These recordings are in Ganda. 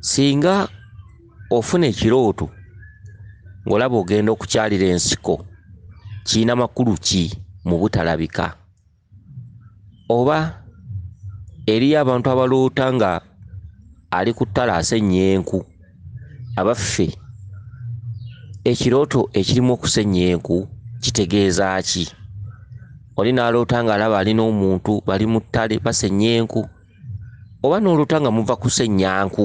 Singa ofuna ekirooto ng'olaba ogenda okukyalira ensiko, kirina makulu ki mu butalabika? Oba eriyo abantu abaloota nga ali ku ttale asennya enku, abaffe ekirooto ekirimu okusennya enku kitegeeza ki? Oli n'aloota ng'alaba ali n'omuntu bali mu ttale basennya enku, oba n'oloota nga muva kusennya nku,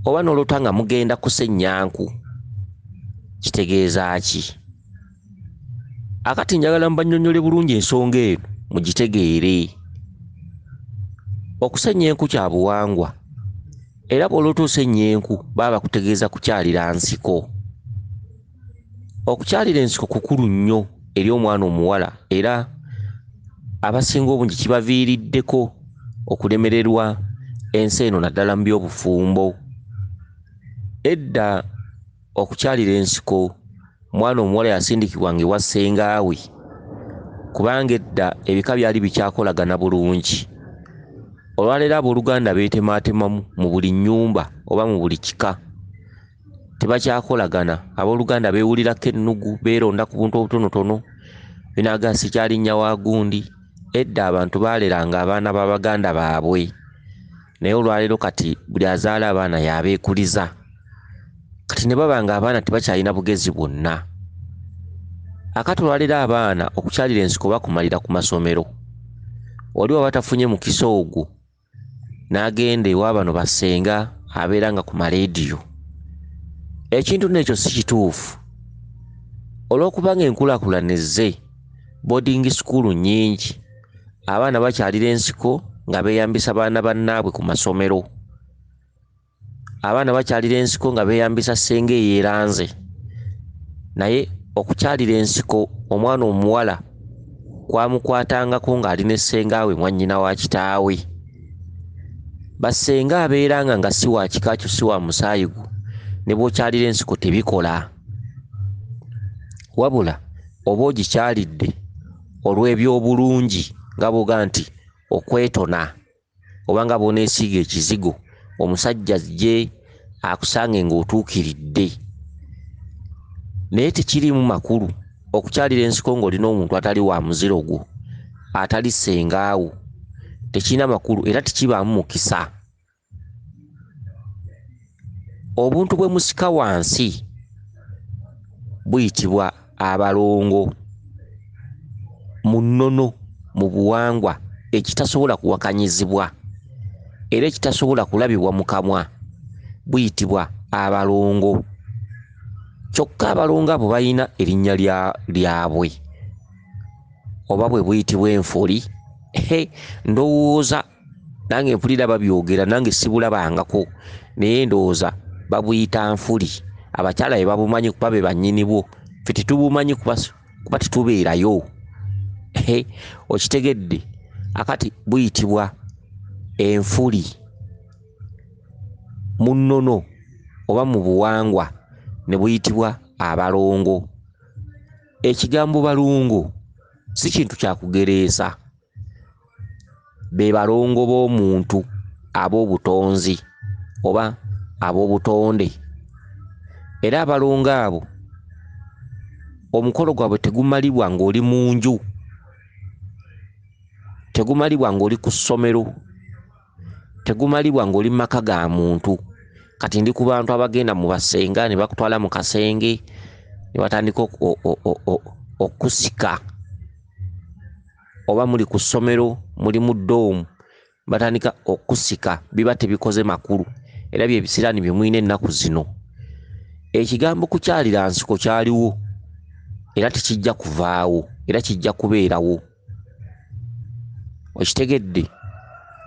oba n'oloota nga mugenda kusennya nku, kitegeeza ki? Akati njagala mbannyonnyole bulungi ensonga eno mugitegeere. Okusennya enku kya buwangwa, era bw'oloota osennya enku baba bakutegeeza kukyalira nsiko. Okukyalira ensiko kukulu nnyo eri omwana omuwala, era abasinga obungi kibaviiriddeko okulemererwa ensi eno naddala mu by'obufumbo. Edda okukyalira ensiko omwana omuwala yasindikibwanga ewa ssengaawe, kubanga edda ebika byali bikyakolagana bulungi. Olwaleero abooluganda beetemaatemamu mu buli nnyumba oba mu buli kika, tebakyakolagana. Abooluganda beewulirako ennugu, beeronda ku buntu obutonotono, binaaga sikyalinnya wa gundi. Edda abantu baaleranga abaana ba baganda baabwe, naye olwaleero kati buli azaala abaana y'abeekuliza. Kati ne baba nga abaana tebakyalina bugezi bwonna. Akati olwaleero abaana okukyalira ensiko bakumalira ku masomero. Oli waba tafunye mukisa ogwo n'agenda ewa bano bassenga abeera nga ku maleediyo. Ekintu nno ekyo si kituufu. Olw'okuba ng'enkulaakulana ezze, boarding school nnyingi, abaana bakyalira ensiko nga beeyambisa baana bannaabwe ku masomero. Abaana bakyalira ensiko nga beeyambisa ssenga eyeeranze. Naye okukyalira ensiko omwana omuwala kwamukwatangako ng'ali ne ssengaawe mwannyina wa kitaawe. Bassenga abeeranga nga si wa kika kyo, si wa musaayi gwo, ne bw'okyalira ensiko tebikola. Wabula oba ogikyalidde olw'ebyobulungi nga bw'ogamba nti okwetona, oba nga bw'oneesiiga ekizigo omusajja ajje akusange ng'otuukiridde. Naye tekiriimu makulu okukyalira ensiko ng'olina omuntu atali wa muziro gwo, atali ssengaawo, tekirina makulu era tekibaamu mukisa. Obuntu bwe musika wansi buyitibwa abalongo mu nnono, mu buwangwa, ekitasobola kuwakanyizibwa era ekitasobola kulabibwa mu kamwa buyitibwa abalongo. Kyokka abalongo abo balina erinnya lyabwe oba bwe buyitibwa enfuli. Ndowooza nange mpulira babyogera, nange sibulabangako, naye ndowooza babuyita nfuli. Abakyala be babumanyi kuba be bannyini bwo, ffe tetubumanyi kuba tetubeerayo. Okitegedde? Akati buyitibwa enfuli mu nnono oba mu buwangwa ne buyitibwa abalongo. Ekigambo balongo si kintu kya kugereesa. Be balongo b'omuntu ab'obutonzi oba ab'obutonde. Era abalongo abo omukolo gwabwe tegumalibwa ng'oli mu nju, tegumalibwa ng'oli ku ssomero, tegumalibwa ng'oli mu maka ga muntu. Kati ndi ku bantu abagenda mu basenga ne bakutwala mu kasenge ne batandika okusika, oba muli ku ssomero muli mu ddoomu batandika okusika, biba tebikoze makulu era bye bisiraani bye mulina ennaku zino. Ekigambo kukyalira nsiko kyaliwo era tekijja kuvaawo, era kijja kubeerawo. Okitegedde?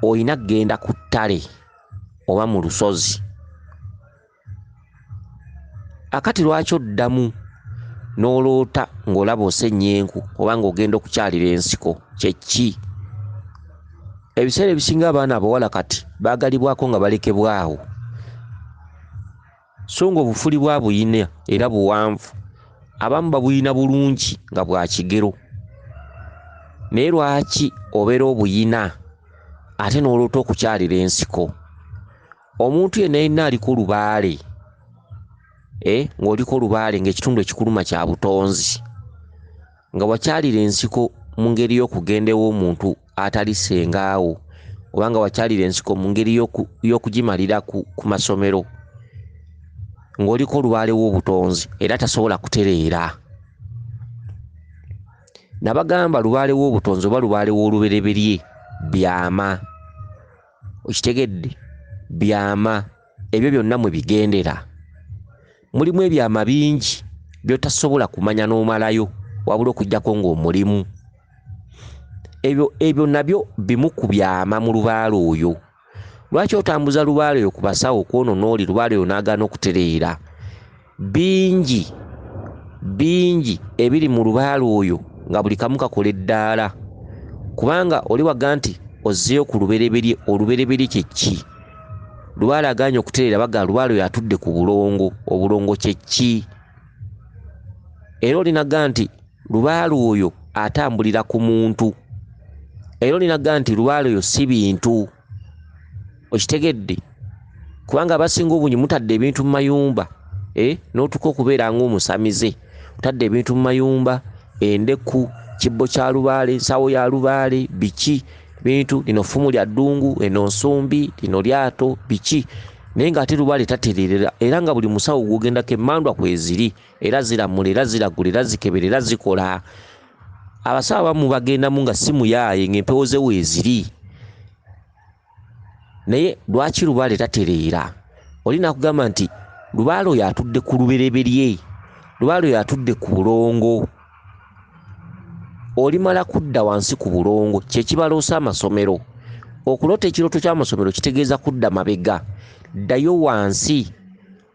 Olina kugenda ku ttale oba mu lusozi. Akati lwaki oddamu n'oloota ng'olaba osennya enku oba ng'ogenda okukyalira ensiko? Kye ki? Ebiseera ebisinga abaana abawala kati baagalibwako nga balekebwa awo, so ng'obufuli bwa buyina era buwanvu, abamu babuyina bulungi nga bwa kigero. Naye lwaki obeera obuyina ate n'oloota okukyalira ensiko? Omuntu yenna yenna aliko lubaale, ng'oliko lubaale ng'ekitundu ekikuluma kya butonzi, nga wakyalira ensiko mu ngeri y'okugenda ew'omuntu atali ssengaawo, oba nga wakyalira ensiko mu ngeri y'okugimalira ku masomero, ng'oliko lubaale w'obutonzi era tasobola kutereera. Nabagamba lubaale w'obutonzi oba lubaale w'olubereberye byama. Okitegedde? Byama ebyo byonna mwe bigendera. Mulimu ebyama bingi by'otasobola kumanya n'omalayo, wabula okuggyako ng'omulimu. Ebyo nabyo bimu ku byama mu lubaale oyo. Lwaki otambuza lubaale oyo ku basawo kwonoona oli lubaale oyo n'agaana okutereera? Bingi bingi ebiri mu lubaale oyo nga buli kamu kakola eddaala. Kubanga oli waga nti ozzeeyo ku lubereberye, olubereberye kye ki? Lubaale agaanye okutereera, baga lubaale oyo atudde ku bulongo, obulongo kye ki? Era olinaga nti lubaale oyo atambulira ku muntu. Era olinaga nti lubaale oyo si bintu. Okitegedde? Kubanga abasinga obungi mutadde ebintu mu mayumba, n'otuuka okubeera ng'omusamize. Otadde ebintu mu mayumba, endeku, kibbo kya lubaale, nsawo ya lubaale, biki bintu, lino ffumu lya ddungu, eno nsumbi, lino lyato, biki. Naye ng'ate lubaale tatereerera, era nga buli musawo gw'ogendako emmandwa kweziri, era ziramula, era ziragula, era zikebera, era zikola. Abasawo abamu bagendamu nga si muyaaye, ng'empewo ze weeziri. Naye lwaki lubaale tatereera? Oli n'akugamba nti lubaale oyo atudde ku lubereberye, lubaale oyo atudde ku bulongo. Olimala kudda wansi ku bulongo, kye kibaloosa amasomero. Okuloota ekirooto ky'amasomero kitegeeza kudda mabega, ddayo wansi.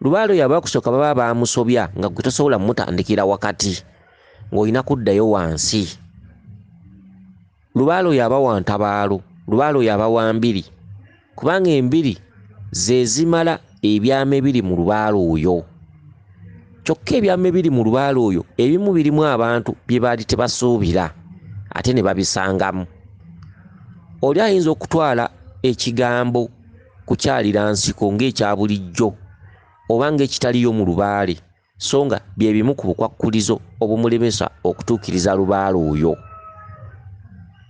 Lubaale oyo abakusooka baba baamusobya nga gwe tosobola mutandikira wakati, ng'olina kuddayo wansi. Lubaale oyo aba wa ntabaalo, lubaale oyo aba wa mbiri, kubanga embiri ze zimala ebyama ebiri mu lubaale oyo. Kyokka ebyama ebiri mu lubaale oyo ebimu birimu abantu bye baali tebasuubira ate ne babisangamu. Oli ayinza okutwala ekigambo kukyalira nsiko ng'ekya bulijjo oba ng'ekitaliyo mu lubaale, so nga bye bimu ku bukwakkulizo obumulemesa okutuukiriza lubaale oyo.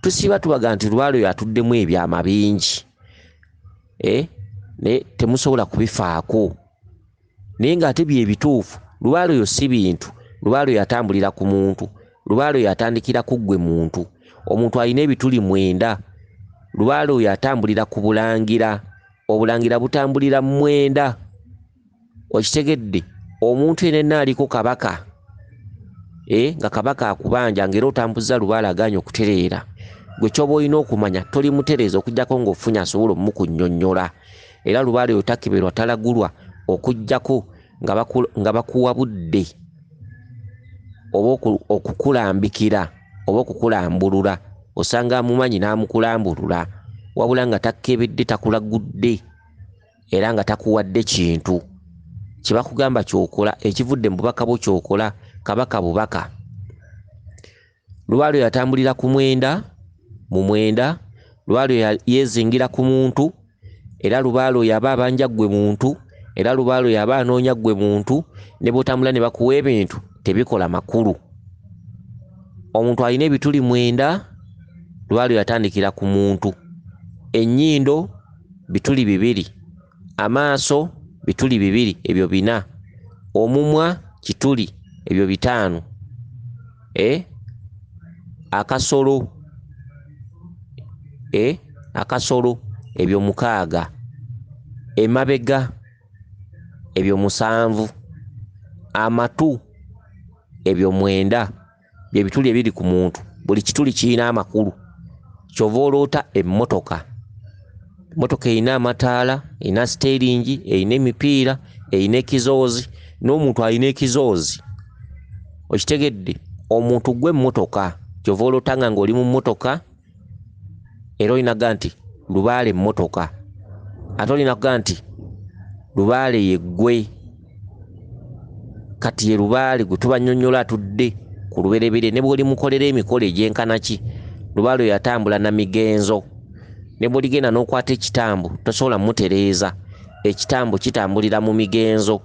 Tusiiba tubaga nti lubaale oyo atuddemu ebyama bingi, naye temusobola kubifaako. Naye ng'ate bye bituufu. Lubaale oyo si bintu, lubaale oyo atambulira ku muntu, lubaale oyo atandikira ku ggwe muntu. Omuntu alina ebituli 9. Lubaale oyo atambulira ku bulangira, obulangira butambulira 9. Okitegedde? Omuntu yenna aliko kabaka, nga kabaka akubanja ng'era otambuza lubaale agaanye okutereera, gwe ky'oba olina okumanya toli mutereeza okuggyako ng'ofunye asobola omukunnyonnyola. Era lubaale oyo takeberwa, talagulwa okuggyako nga bakuwa budde oba okukulambikira oba okukulambulula. Osanga amumanyi n'amukulambulula, wabula nga takebedde, takulagudde, era nga takuwadde kintu. Kye bakugamba ky'okola, ekivudde mu bubaka bwo ky'okola, kabaka bubaka. Lubaale oyo atambulira ku 9, mu 9, lubaale oyo yeezingira ku muntu, era lubaale oyo aba abanja ggwe muntu, era lubaale oyo aba anoonya ggwe muntu, ne bw'otambula ne bakuwa ebintu tebikola makulu. Omuntu alina ebituli 9, lubaale oyo atandikira ku muntu. Ennyindo bituli 2, amaaso bituli 2, ebyo 4, omumwa kituli, ebyo 5, akasolo, akasolo ebyo 6, emabega ebyo 7, amatu ebyo 9, bye bituli ebiri ku muntu. Buli kituli kirina amakulu. Ky'ova oloota emmotoka. Emmotoka erina amataala, erina siteeringi, erina emipiira, erina ekizoozi, n'omuntu alina ekizoozi. Okitegedde? Omuntu gwe mmotoka. Ky'ova oloota nga ng'oli mu mmotoka, era olinaga nti lubaale mmotoka. Ate olinaga nti lubaale ye ggwe. Kati ye lubaale gwe tubannyonnyola atudde ku lubereberye, ne bw'olimukolera emikolo egyenkana ki, lubaale oyo atambula na migenzo. Ne bw'oligenda n'okwata ekitambo tosobola mmutereeza. Ekitambo kitambulira mu migenzo,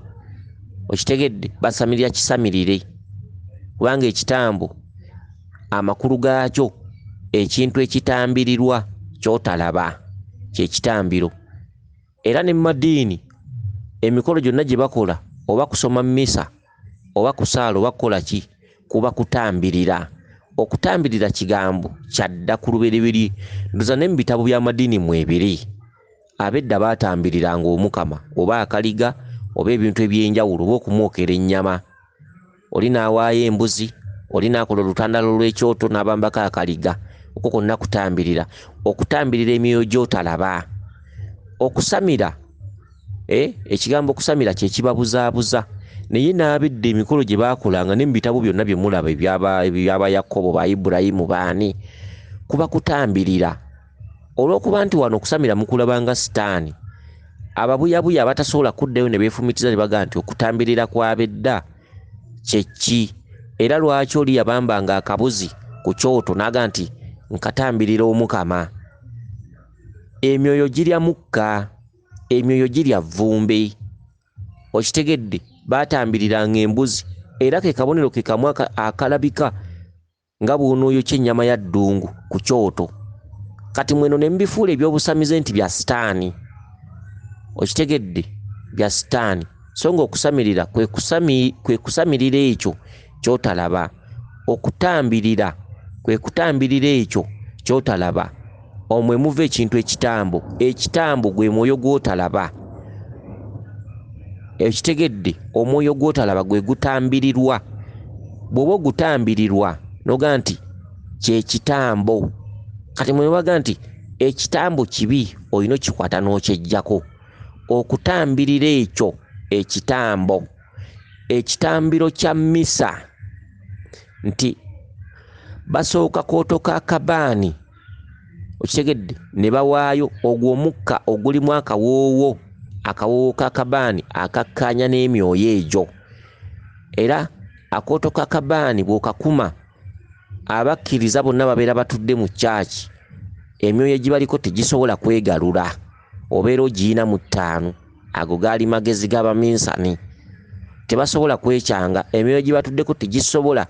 okitegedde? Basamirira kisamirire, kubanga ekitambo amakulu gaakyo ekintu ekitambirirwa ky'otalaba kyekitambiro. Era ne mu madiini emikolo gyonna gye bakola, oba kusoma mmisa oba kusaala oba kukola ki, kuba kutambirira. Okutambirira kigambo kyadda ku lubereberye, ndoza ne mu bitabo by'amadiini mwebiri. Ab'edda baatambiriranga Omukama oba akaliga oba ebintu eby'enjawulo oba okumwokera ennyama. Oli n'awaayo embuzi, oli n'akola olutandalo lw'ekyoto n'abambako akaliga. Okwo kwonna kutambirira. Okutambirira emyoyo gy'otalaba. Okusamira, ekigambo okusamira kye kibabuzaabuza. Naye n'ab'edda emikolo gye baakolanga ne mu bitabo byonna bye mulaba ebyaba Yakobo, ba Ibulayimu, baani, kuba kutambirira. Olw'okuba nti wano okusamira mukulaba nga sitaani, ababuyabuya abatasobola kuddayo ne beefumitiza ne bagamba nti okutambirira kw'ab'edda kye ki? Era lwaki oli yabambanga akabuzi ku kyoto n'agamba nti nkatambirira Omukama? Emyoyo girya mukka, emyoyo girya vvumbe. Okitegedde? Baatambiriranga embuzi, era ke kabonero ke kamu akalabika nga bw'onooyokya ennyama ya ddungu ku kyoto. Kati mweno ne mubifuula eby'obusamize nti bya sitaani. Okitegedde? Bya sitaani. So ng'okusamirira kwe kusamirira ekyo ky'otalaba. Okutambirira kwe kutambirira ekyo ky'otalaba. Omwe muva ekintu ekitambo. Ekitambo gwe mwoyo gw'otalaba. Ekitegedde? Omwoyo gw'otalaba gwe gutambirirwa. Bw'oba ogutambirirwa n'ogamba nti kye kitambo. Kati mwe baga nti ekitambo kibi, olina okikwata n'okyeggyako. Okutambirira ekyo ekitambo, ekitambiro kya mmisa, nti basooka kootoka akabaani, okitegedde, ne bawaayo ogwo omukka ogulimu akawoowo, akawoowo k'akabaani akakkaanya n'emyoyo egyo. Era akooto k'akabaani bw'okakuma, abakkiriza bonna babeera batudde mu kyaki, emyoyo egibaliko tegisobola kwegalula, obeera ogiyina mu ttaano. Ago gaali magezi g'abaminsani, tebasobola kwekyanga, emyoyo gibatuddeko tegisobola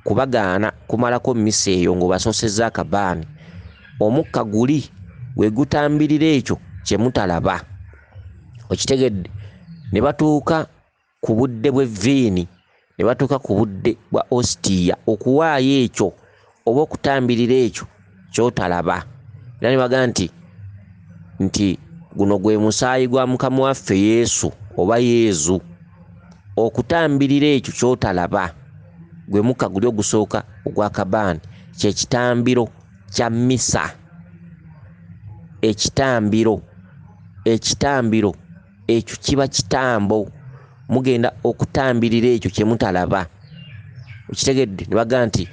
kubagaana kumalako mmisa eyo ng'obasoosezza akabaani. Omukka guli gwe gutambirira ekyo kye mutalaba. Okitegedde? Ne batuuka ku budde bw'evviini, ne batuuka ku budde bwa ositiya, okuwaayo ekyo oba okutambirira ekyo ky'otalaba. Era ne bagamba nti guno gwe musaayi gwa Mukama waffe Yesu oba Yezu. Okutambirira ekyo ky'otalaba gwe mukka guli ogusooka ogw'akabaani, kye kitambiro kya mmisa. Ekitambiro, ekitambiro ekyo kiba kitambo, mugenda okutambirira ekyo kye mutalaba. Okitegedde? Ne bagamba nti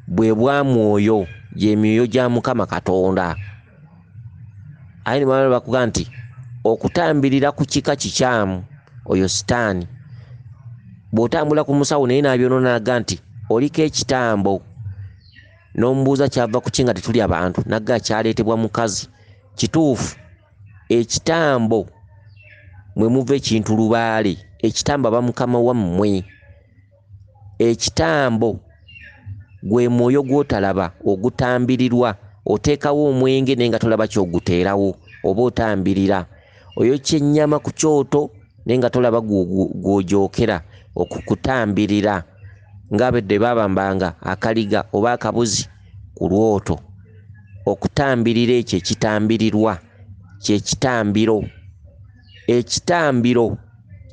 bwe bwa mwoyo, gy'emyoyo gya Mukama Katonda. Aye ne bamala bakugamba nti okutambirira ku kika kikyamu, oyo sitaani. Bw'otambula ku musawo naye n'abyonoona n'agamba nti oliko ekitambo, n'omubuuza kyava ku ki nga tetuli abantu, n'agamba kyaleetebwa mukazi. Kituufu, ekitambo mwe muva ekintu lubaale, ekitambo aba Mukama wammwe. Ekitambo gwe mwoyo gw'otalaba ogutambirirwa. Oteekawo omwenge naye nga tolaba ky'oguteerawo, oba otambirira. Oyokya ennyama ku kyoto naye nga tolaba gw'ogyokera, okukutambirira. Ng'abedde baabambanga akaliga oba akabuzi ku lwoto. Okutambirira ekyo ekitambirirwa kye kitambiro. Ekitambiro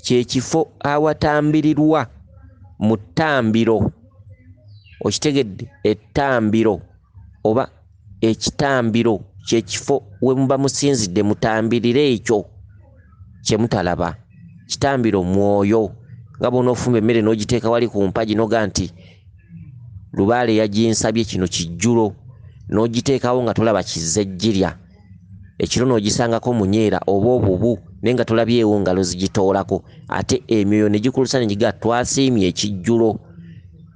kye kifo awatambirirwa mu ttambiro. Okitegedde? Ettambiro oba ekitambiro kye kifo we muba musinzidde mutambirire ekyo kye mutalaba. Kitambiro mwoyo, nga bw'onoofumba emmere n'ogiteeka wali ku mpagi n'ogamba nti lubaale yaginsabye kino kijjulo, n'ogiteekawo nga tolaba kizze girya. Ekiro n'ogisangako munyeera oba obubu naye nga tolabyewo ngalo zigitoolako, ate emyoyo ne gikulusa ne gigaa twasiimye ekijjulo.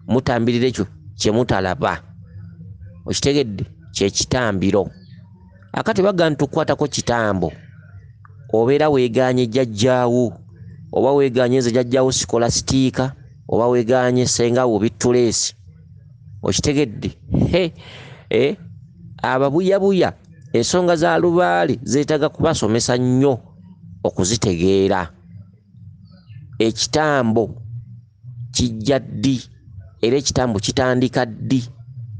Mutambirira ekyo kye mutalaba. Okitegedde? Kye kitambiro. Akati bagamba nti tukwatako kitambo. Obeera weegaanye jjajjaawo, oba weegaanye nze jjajjaawo sikola sitiika, oba weegaanye ssengawo bittuleesi. Okitegedde? Ababuyabuya ensonga za lubaale zeetaaga kubasomesa nnyo okuzitegeera. Ekitambo kijja ddi? Era ekitambo kitandika ddi?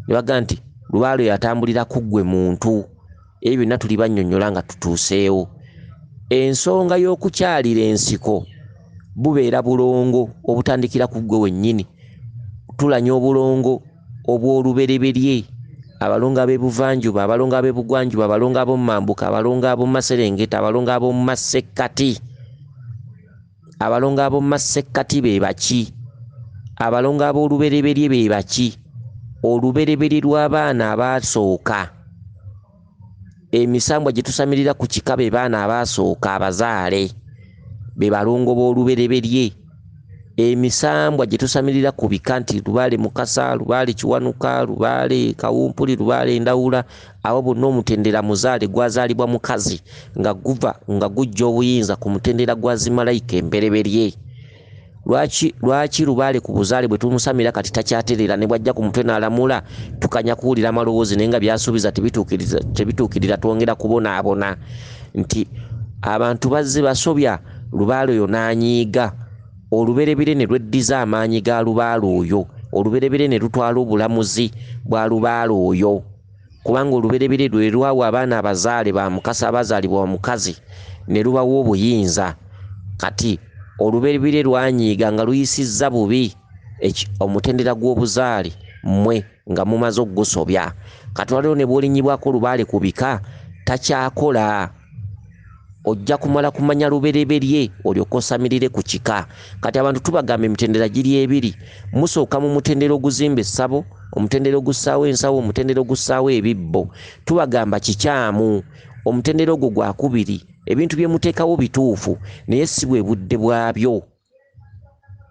Ne bagamba nti lubaale yatambulira ku ggwe muntu. Ebyo byonna tuli bannyonnyola nga tutuuseewo. Ensonga y'okukyalira ensiko bubeera bulongo obutandikira ku ggwe wennyini. Tulanya obulongo obw'olubereberye, abalongo ab'ebuvanjuba, abalongo ab'ebugwanjuba, abalongo ab'omu mambuka, abalongo ab'omu maserengeta, abalongo ab'omu masekkati. Abalongo ab'omu masekkati be baki? Abalongo ab'olubereberye be baki? Olubereberye lw'abaana abaasooka. Emisambwa gye tusamirira ku kika be baana abaasooka abazaale, be balongo b'olubereberye. Emisambwa gye tusamirira ku bika nti Lubaale Mukasa, Lubaale Kiwanuka, Lubaale Kawumpuli, Lubaale Ndawula, abo bonna omutendera muzaale gwazaalibwa mukazi nga guva nga gujja obuyinza ku mutendera gwa zimalayika embereberye. Lwaki Lubaale ku buzaale bwe tumusamira kati takyaterera, ne bw'ajja ku mutwe n'alamula tukanya kuwulira amaloboozi, naye nga by'asuubiza tebituukirira, twongera kubonaabona. Nti abantu bazze basobya, Lubaale oyo n'anyiiga. Olubereberye ne lweddiza amaanyi ga Lubaale oyo, olubereberye ne lutwala obulamuzi bwa Lubaale oyo, kubanga olubereberye lwe lwawa abaana abazaale ba Mukasa abazaalibwa omukazi ne lubawa obuyinza. Kati olubereberye lwanyiiga nga luyisizza bubi omutendera gw'obuzaale mmwe nga mumaze okugusobya. Kati waliwo ne bw'olinnyibwako Lubaale ku bika takyakola. Ojja kumala kumanya lubereberye olyoke osamirire ku kika. Kati abantu tubagamba emitendera giri ebiri. Musooka mu mutendera oguzimba essabo, omutendera ogussaawo ensawo, omutendera ogussaawo ebibbo. Tubagamba kikyamu. Omutendera ogwo gwakubiri. Ebintu bye muteekawo bituufu, naye si bwe budde bwabyo.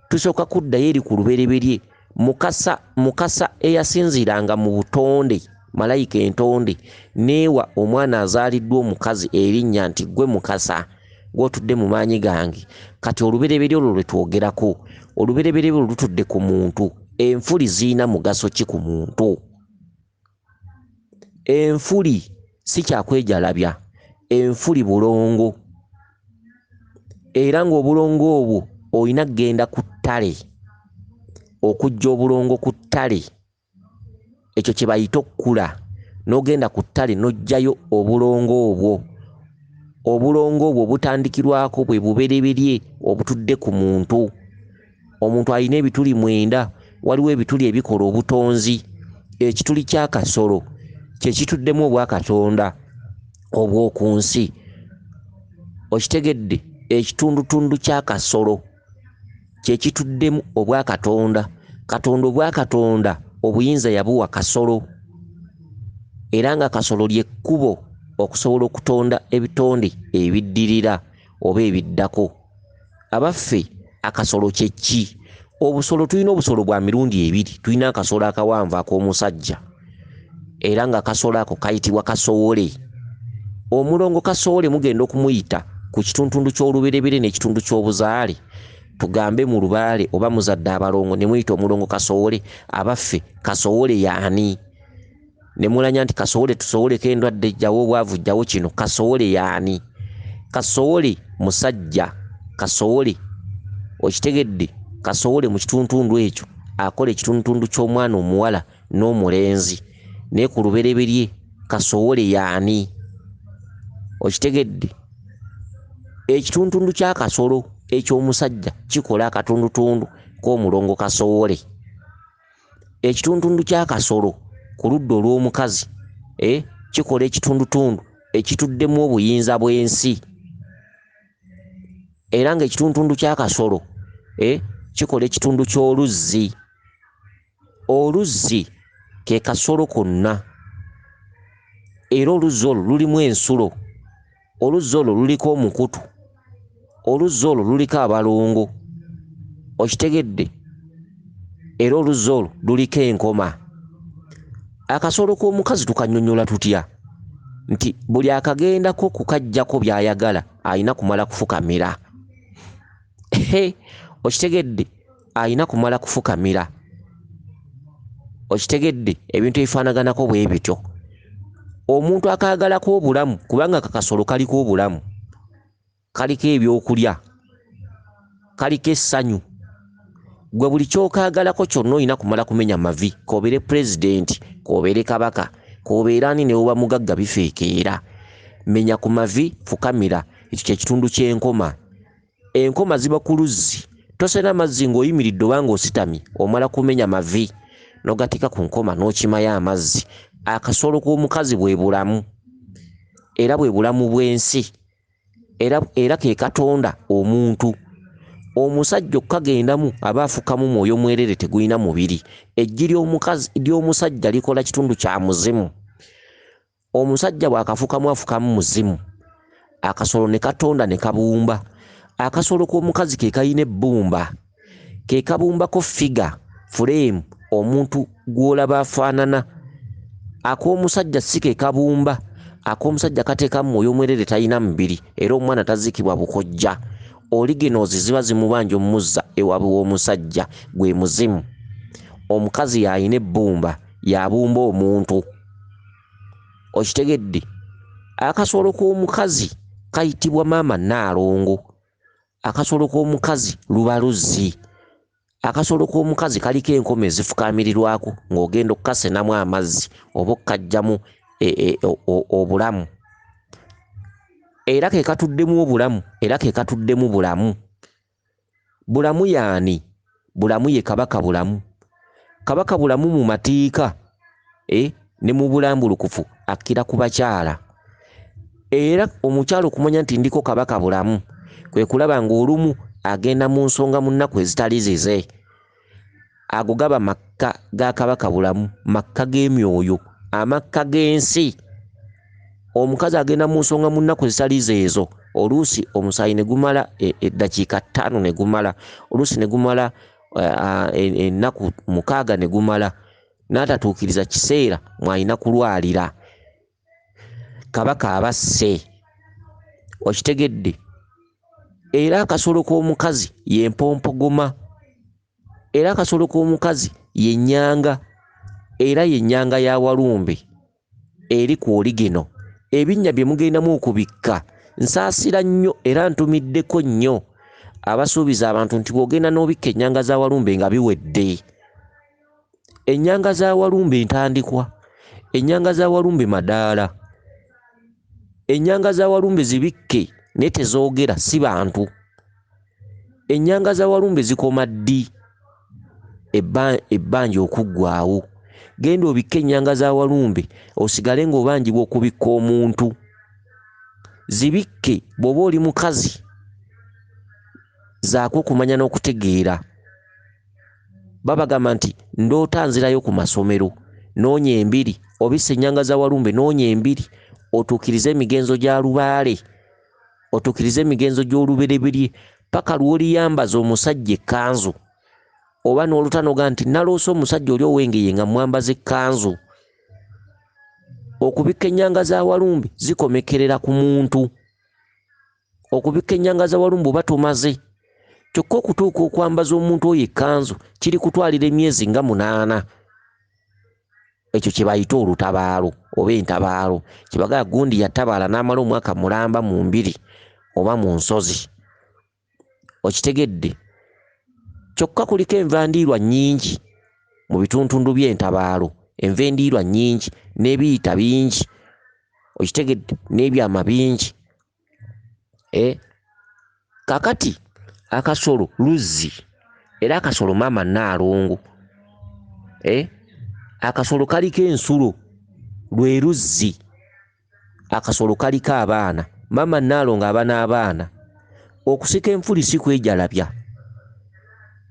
Tusooka kuddayo eri ku lubereberye. Mukasa eyasinziiranga mu butonde, malayika entonde, neewa omwana azaaliddwa omukazi erinnya nti ggwe Mukasa, gw'otudde mu maanyi gange. Kati olubereberye olwo lwe twogerako, olubereberye olwo lutudde ku muntu. Enfuli zirina mugaso ki ku muntu? Enfuli si kyakwejalabya, enfuli bulongo. Era ng'obulongo obwo olina kugenda ku ttale, okuggya obulongo ku ttale, ekyo kye bayita okkula. N'ogenda ku ttale n'oggyayo obulongo obwo. Obulongo obwo butandikirwako bwe bubereberye obutudde ku muntu. Omuntu alina ebituli 9, waliwo ebituli ebikola obutonzi. Ekituli ky'akasolo kye kituddemu obwakatonda obw'oku nsi. Okitegedde? Ekitundutundu ky'akasolo kye kituddemu obwakatonda. Katonda obwakatonda obuyinza yabuwa kasolo, era nga kasolo ly'ekkubo okusobola okutonda ebitonde ebiddirira oba ebiddako. Abaffe, akasolo kye ki? Obusolo, tulina obusolo bwa mirundi ebiri. Tulina akasolo akawanvu ak'omusajja, era nga akasolo ako kayitibwa kasowole. Omulongo kasowole mugenda okumuyita ku kituntundu ky'olubereberye n'ekitundu ky'obuzaale, tugambe mu lubaale oba muzadde abalongo ne muyita omulongo kasowole. Abaffe, kasowole y'ani? Ne mulanya nti kasowole tusowoleko endwadde, jjawo obwavu, jjawo kino. Kasowole y'ani? Kasowole musajja. Kasowole, okitegedde? Kasowole mu kituntundu ekyo akola ekituntundu ky'omwana omuwala n'omulenzi, naye ku lubereberye kasowole y'ani? Okitegedde? Ekituntundu ky'akasolo eky'omusajja kikola akatundutundu k'omulongo kasowole. Ekituntundu ky'akasolo ku ludda olw'omukazi, kikola ekitundutundu ekituddemu obuyinza bw'ensi. Era ng'ekituntundu ky'akasolo, kikola ekitundu ky'oluzzi. Oluzzi ke kasolo konna, era oluzzi olwo lulimu ensulo, oluzzi olwo luliko omukutu, oluzzi olwo luliko abalongo. Okitegedde? Era oluzzi olwo luliko enkoma. Akasolo k'omukazi tukannyonnyola tutya? Nti buli akagendako kukajjako by'ayagala alina kumala kufukamira. Okitegedde? Alina kumala kufukamira. Okitegedde? Ebintu ebifaanaganako bwe bityo. Omuntu akaagalako obulamu, kubanga kakasolo kaliko obulamu, kaliko ebyokulya, kaliko essanyu. Gwe buli ky'okaagalako kyonna olina kumala kumenya mavi, k'obeere pulezidenti, k'obeere kabaka, k'obeere ani, ne bw'oba mugagga bifeekeera. Menya ku mavi, fukamira. Ekyo kye kitundu ky'enkoma. Enkoma ziba ku luzzi. Tosena mazzi ng'oyimiridde oba ng'ositamye, omala kumenya mavi n'ogateeka ku nkoma n'okimayo amazzi. Akasolo k'omukazi bwe bulamu, era bwe bulamu bw'ensi, era ke katonda omuntu. Omusajja okkagendamu aba afukamu mwoyo mwerere, tegulina mubiri. Eggi ly'omusajja likola kitundu kya muzimu. Omusajja bw'akafukamu afukamu muzimu. Akasolo ne katonda ne kabumba. Akasolo k'omukazi ke kalina ebbumba, ke kabumbako figa, fuleemu, omuntu gw'olaba afaanana. Ak'omusajja si ke kabumba. Ak'omusajja kateekamu mwoyo mwerere, talina mubiri, era omwana taziikibwa bukojja. Oligenozi ziba zimubanja omuzza ewaabwe w'omusajja, gwe muzimu. Omukazi y'alina ebbumba, y'abumba omuntu. Okitegedde? Akasolo k'omukazi kayitibwa maama Nnaalongo. Akasolo k'omukazi luba luzzi. Akasolo k'omukazi kaliko enkoma ezifukaamirirwako ng'ogenda okukasenamu amazzi oba okukajjamu obulamu. Era ke katuddemu obulamu, era ke katuddemu bulamu. Bulamu y'ani? Bulamu ye Kabaka Bulamu. Kabaka Bulamu mu mateeka ne mu bulambulukufu akkira ku bakyala. Era omukyala okumanya nti ndiko Kabaka Bulamu kwe kulaba ng'olumu agenda mu nsonga mu nnaku ezitali zize. Ago gaba makka ga Kabaka Bulamu, makka g'emyoyo, amakka g'ensi. Omukazi agenda mu nsonga mu nnaku ezitali zeezo, oluusi omusaayi ne gumala eddakiika 5 ne gumala, oluusi ne gumala ennaku 6 ne gumala, n'atatuukiriza kiseera mw'alina kulwalira. Kabaka abasse. Okitegedde? Era akasolo k'omukazi ye mpompogoma. Era akasolo k'omukazi ye nnyanga, era ye nnyanga ya Walumbe eri ku oligeno. Ebinnya bye mugendamu okubikka, nsaasira nnyo era ntumiddeko nnyo abasuubiza abantu nti bw'ogenda n'obikka ennyanga za Walumbe nga biwedde. Ennyanga za Walumbe ntandikwa, ennyanga za Walumbe madaala. Ennyanga za Walumbe zibikke naye tezoogera, si bantu. Ennyanga za Walumbe zikoma ddi? Ebbanja okuggwaawo. Genda obikke ennyanga za Walumbe osigale ng'obanjibwa okubikka omuntu. Zibikke bw'oba oli mukazi, zaako okumanya n'okutegeera. Babagamba nti ndoota nzirayo ku masomero, noonya embiri, obisse ennyanga za Walumbe, noonya embiri, otuukirize emigenzo gya lubaale, otuukirize emigenzo gy'olubereberye, paka lw'oliyambaza omusajja ekkanzu. Oba n'oluta n'ogaa nti naloose omusajja oli ow'engeye nga mwambaza ekkanzu. Okubikka ennyanga za Walumbe zikomekerera ku muntu. Okubikka ennyanga za Walumbe oba tomaze. Kyokka okutuuka okwambaza omuntu oyo ekkanzu kiri kutwalira emyezi nga 8. Ekyo kye bayita olutabaalo oba entabaalo. Kye bagamba gundi yatabaala n'amala omwaka mulamba mu mbiri oba mu nsozi. Okitegedde? Kyokka kuliko enva ndiirwa nnyingi mu bituntundu by'entabaalo, enva endiirwa nnyingi n'ebiyita bingi. Okitegedde? N'ebyama bingi. Kakati akasolo luzzi, era akasolo maama Nnaalongo. Akasolo kaliko ensulo, lwe luzzi. Akasolo kaliko abaana, maama Nnaalongo aba n'abaana. Okusika enfuli si kwejalabya.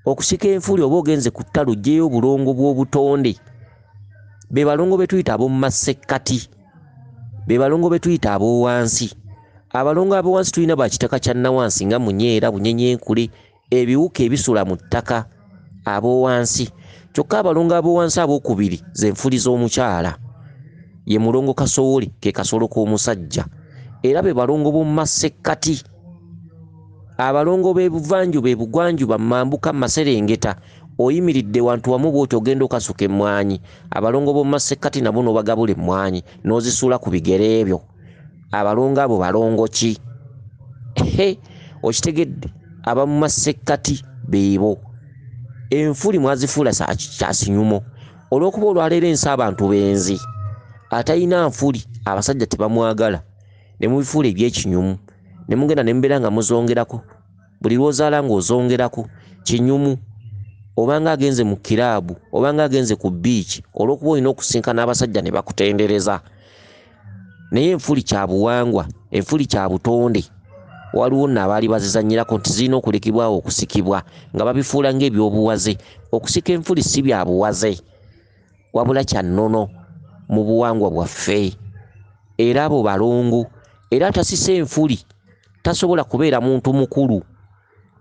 Okusika enfuli oba ogenze ku ttale oggyeyo obulongo bw'obutonde. Be balongo be tuyita ab'omu masekkati, be balongo be tuyita ab'owansi. Abalongo ab'owansi tulina ba kitaka kya nnawansi nga munyeera, bunyenyenkule, ebiwuka ebisula mu ttaka, ab'owansi. Kyokka abalongo ab'owansi abookubiri ze nfuli z'omukyala. Ye mulongo Kasowole, ke kasolo k'omusajja. Era be balongo b'omu masekkati. Abalongo b'ebuvanjuba, ebugwanjuba, mambuka, maserengeta, oyimiridde wantu wamu bw'oti ogenda okasuka emmwanyi. Abalongo b'omu masekkati nabo n'obagabula emmwanyi n'ozisuula ku bigere ebyo. Abalongo abo balongo ki? He, okitegedde? Abamu masekkati beebo. Enfuli mwazifuula kyasinyumo olw'okuba olwaleero ensi abantu benzi. Atalina nfuli abasajja tebamwagala, ne mubifuula ebyekinyumu, ne mugenda ne mubeera nga muzongerako. Buli lw'ozaala ng'ozongerako kinyumu, obanga agenze mu kiraabu, obanga agenze ku bbiici, olw'okuba olina okusinkana abasajja ne bakutendereza. Naye enfuli kya buwangwa, enfuli kya butonde. Waliwo nno abaali bazizannyirako nti zirina okulekebwawo okusikibwa, nga babifuula ng'ebyobuwaze. Okusika enfuli si bya buwaze, wabula kya nnono mu buwangwa bwaffe. Era abo balongo. Era atasisa enfuli tasobola kubeera muntu mukulu,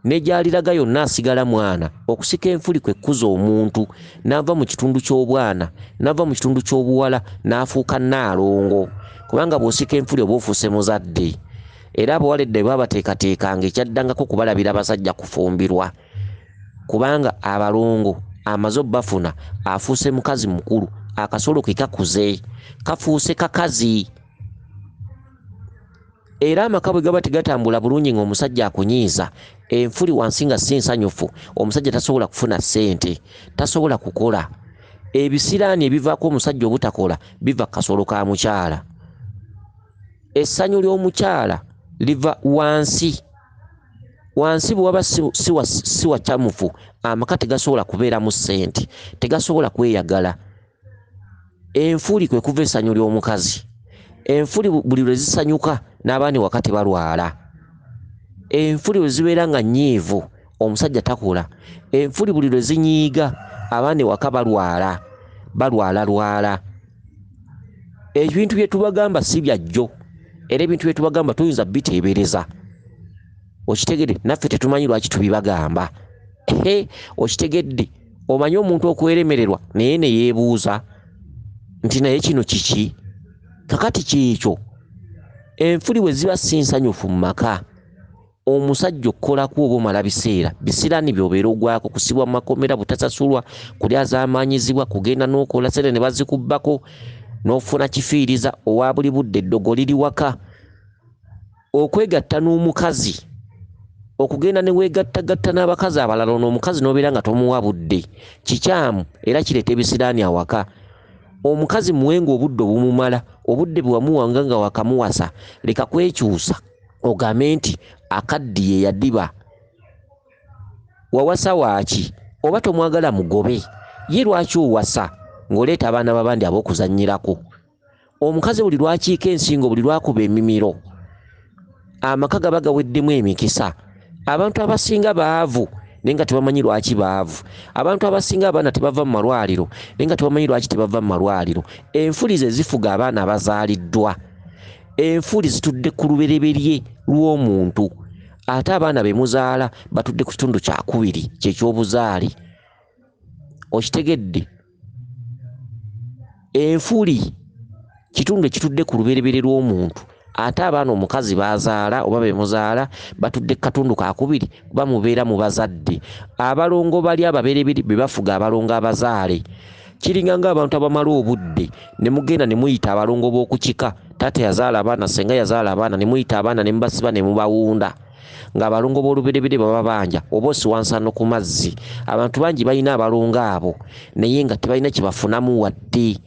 ne gy'aliraga yonna asigala mwana. Okusika enfuli kwe kukuza omuntu n'ava mu kitundu ky'obwana, n'ava mu kitundu ky'obuwala, n'afuuka nnaalongo. Kubanga bw'osika enfuli oba ofuuse muzadde. Era abawala edda bwe babateekateekanga, ekyaddangako kubalabira abasajja kufumbirwa, kubanga abalongo amaze obbafuna, afuuse mukazi mukulu, akasolo ke kakuze, kafuuse kakazi. Era amaka bwe gaba tegatambula bulungi ng'omusajja akunyiiza, enfuli wansi nga si nsanyufu, omusajja tasobola kufuna ssente, tasobola kukola. Ebisiraani ebivaako omusajja obutakola biva ku kasolo ka mukyala. Essanyu ly'omukyala liva wansi. Wansi bwe waba si wakyamufu, amaka tegasobola kubeeramu ssente, tegasobola kweyagala. Enfuli kwe kuva essanyu ly'omukazi. Enfuli buli lwe zisanyuka n'abaana ewaka tebalwala. Enfuli bwe zibeera nga nnyiivu, omusajja takola. Enfuli buli lwe zinyiiga, abaana ewaka balwala, balwalalwala. Ebintu bye tubagamba si bya jjo, era ebintu bye tubagamba tuyinza biteebereza. Okitegedde? Naffe tetumanyi lwaki tubibagamba. Ehe, okitegedde? Omanyi omuntu okweremererwa naye ne yeebuuza nti naye kino kiki? Kakati kyekyo. Enfuli bwe ziba si nsanyufu mu maka, omusajja okukolako oba omala biseera, bisiraani by'obeera ogwako, kusibwa mu makomera, butasasulwa, kulyazaamaanyizibwa, kugenda n'okola ssente ne bazikubbako, n'ofuna kifiiriza owa buli budde, eddogo liri waka. Okwegatta n'omukazi, okugenda ne weegattagatta n'abakazi abalala, ono omukazi n'obeera nga tomuwa budde, kikyamu era kireeta ebisiraani awaka. Omukazi muwenga obudde obumumala, obudde bwe wamuwanga nga wakamuwasa, leka kwekyusa ogambe nti akaddiye yadiba. Wawasa waaki? Oba tomwagala mugobe. Ye lwaki owasa ng'oleeta abaana b'abandi ab'okuzannyirako? Omukazi buli lwakiika ensingo, buli lwakuba emimiro, amaka gaba gaweddemu emikisa. Abantu abasinga baavu naye nga tebamanyi lwaki baavu. Abantu abasinga abaana tebava mu malwaliro naye nga tebamanyi lwaki tebava mu malwaliro. Enfuli ze zifuga abaana abazaaliddwa. Enfuli zitudde ku lubereberye lw'omuntu, ate abaana be muzaala batudde ku kitundu kyakubiri ky'ekyobuzaale. Okitegedde? Enfuli kitundu ekitudde ku lubereberye lw'omuntu, ate abaana omukazi b'azaala oba be muzaala batudde ku katundu kakubiri, kuba mubeera mu bazadde. Abalongo bali ababereberye be bafuga abalongo abazaale. Kiringa ng'abantu abamala obudde ne mugenda ne muyita abalongo b'oku kika, taata yazaala abaana, ssenga yazaala abaana, ne muyita abaana ne mubasiba ne mubawunda, ng'abalongo b'olubereberye baba banja oba osiwa nsano ku mazzi. Abantu bangi balina abalongo abo naye nga tebalina kye bafunamu wadde.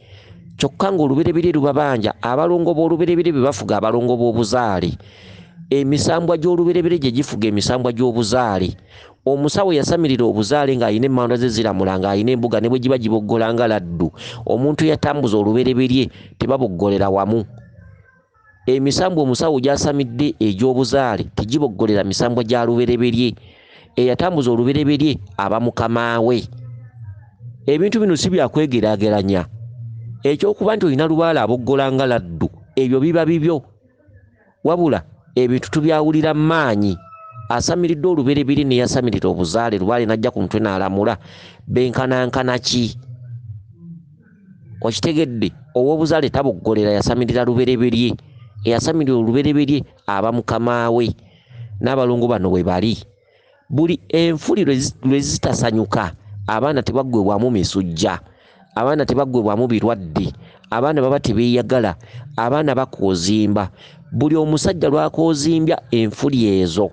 Kyokka ng'olubereberye lubabanja. Abalongo b'olubereberye be bafuga abalongo b'obuzaale. Emisambwa gy'olubereberye gye gifuga emisambwa gy'obuzaale. Omusawo yasamirira obuzaale ng'alina emmandwa ze ziramula, ng'alina embuga ne bwe giba giboggola nga laddu. Omuntu eyatambuza olubereberye tebaboggolera wamu. Emisambwa omusawo gy'asamidde egy'obuzaale tegiboggolera misambwa gya lubereberye. Eyatambuza olubereberye aba mukamaawe. Ebintu bino si bya kwegeraageranya. Ekyokuba nti olina lubaale aboggola nga laddu, ebyo biba bibyo. Wabula ebintu tubyawulira maanyi. Asamiriddwa olubereberye neyasamirira obuzaale, lubaale n'ajja ku mutwe n'alamula, benkanankana ki? Okitegedde? Ow'obuzaale taboggolera, yasamirira lubereberye. Eyasamirira olubereberye aba mukamaawe. N'abalongo bano bwe bali. Buli enfuli lwe zitasanyuka, abaana tebaggwebwamu misujja, abaana tebaggwebwamu birwadde, abaana baba tebeeyagala, abaana bakoozimba. Buli omusajja lw'akoozimbya enfuli ezo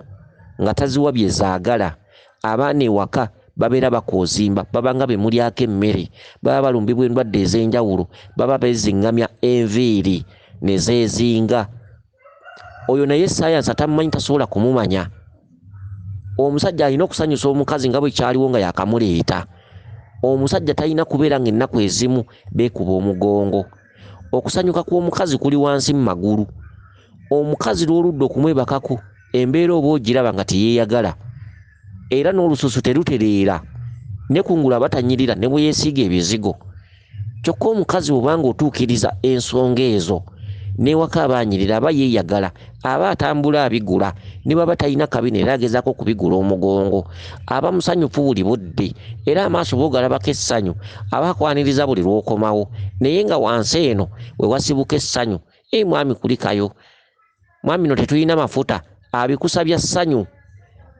nga taziwa bye zaagala, abaana ewaka babeera bakoozimba, baba nga be mulyako emmere, baba balumbibwa endwadde ez'enjawulo, baba beeziŋŋamya enviiri ne zeezinga. Oyo naye sayansi atamumanyi tasobola kumumanya. Omusajja alina okusanyusa omukazi nga bwe kyaliwo nga yakamuleeta. Omusajja talina kubeera ng'ennaku ezimu beekuba omugongo. Okusanyuka kw'omukazi kuli wansi mu magulu. Omukazi lw'oludda okumwebakako, embeera oba ogiraba nga teyeeyagala, era n'olususu terutereera, ne kungulu aba tanyirira ne bwe yeesiiga ebizigo. Kyokka omukazi bw'obanga otuukiriza ensonga ezo, n'ewaka aba anyirira, aba yeeyagala, aba atambula abigula, ne bw'aba talina kabina era agezaako okubigula omugongo. Aba musanyufu buli budde, era amaaso bw'ogalabako essanyu, aba akwaniriza buli lw'okomawo. Naye nga wansi eno we wasibuka essanyu, ee mwami kulikayo, mwami no tetulina mafuta, abikusabya ssanyu.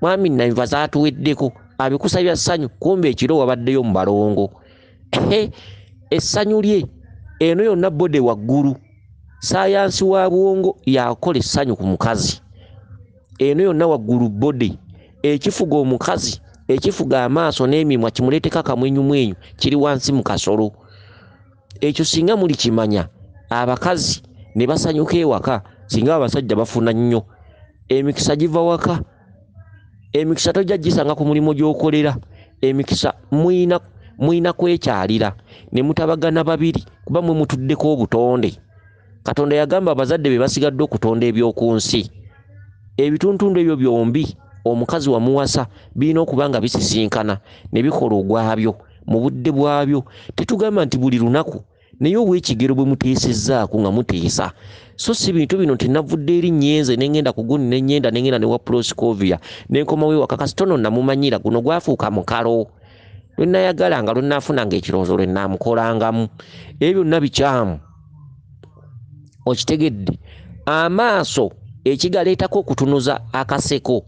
Mwami nnabiva zaatuweddeko, abikusabya ssanyu, kumbe ekiro wabaddeyo mu balongo. Essanyu lye eno yonna bode waggulu. Sayansi wa bwongo yakola essanyu ku mukazi. Eno yonna waggulu bode. Ekifuga omukazi, ekifuga amaaso n'emimwa kimuleeteko akamwenyumwenyu kiri wansi mu kasolo. Ekyo singa mulikimanya, abakazi ne basanyuka ewaka, singa abasajja bafuna nnyo. Emikisa giva waka. Emikisa tojja gisanga ku mulimu gy'okolera. Emikisa muyina kwekyalira ne mutabagana babiri, kuba mwe mutuddeko obutonde. Katonda yagamba abazadde be basigadde okutonda eby'oku nsi. Ebituntundu ebyo byombi omukazi wamuwasa birina okuba nga bisisinkana ne bikola ogwabyo mu budde bwabyo. Tetugamba nti buli lunaku, naye obw'ekigero bwe muteesezzaako nga muteesa. So si bintu bino nti navudde eri nnyenze ne ŋŋenda ku gundi ne ŋŋenda ne ŋŋenda ne wa Proscovia ne nkomawo ewaka, kasita ono namumanyira, guno gwafuuka mukalo. Lwe nayagalanga, lwe naafunanga ekirowoozo lwe naamukolangamu. Ebyo byonna bikyamu. Okitegedde? Amaaso ekigaleetako okutunuza akaseko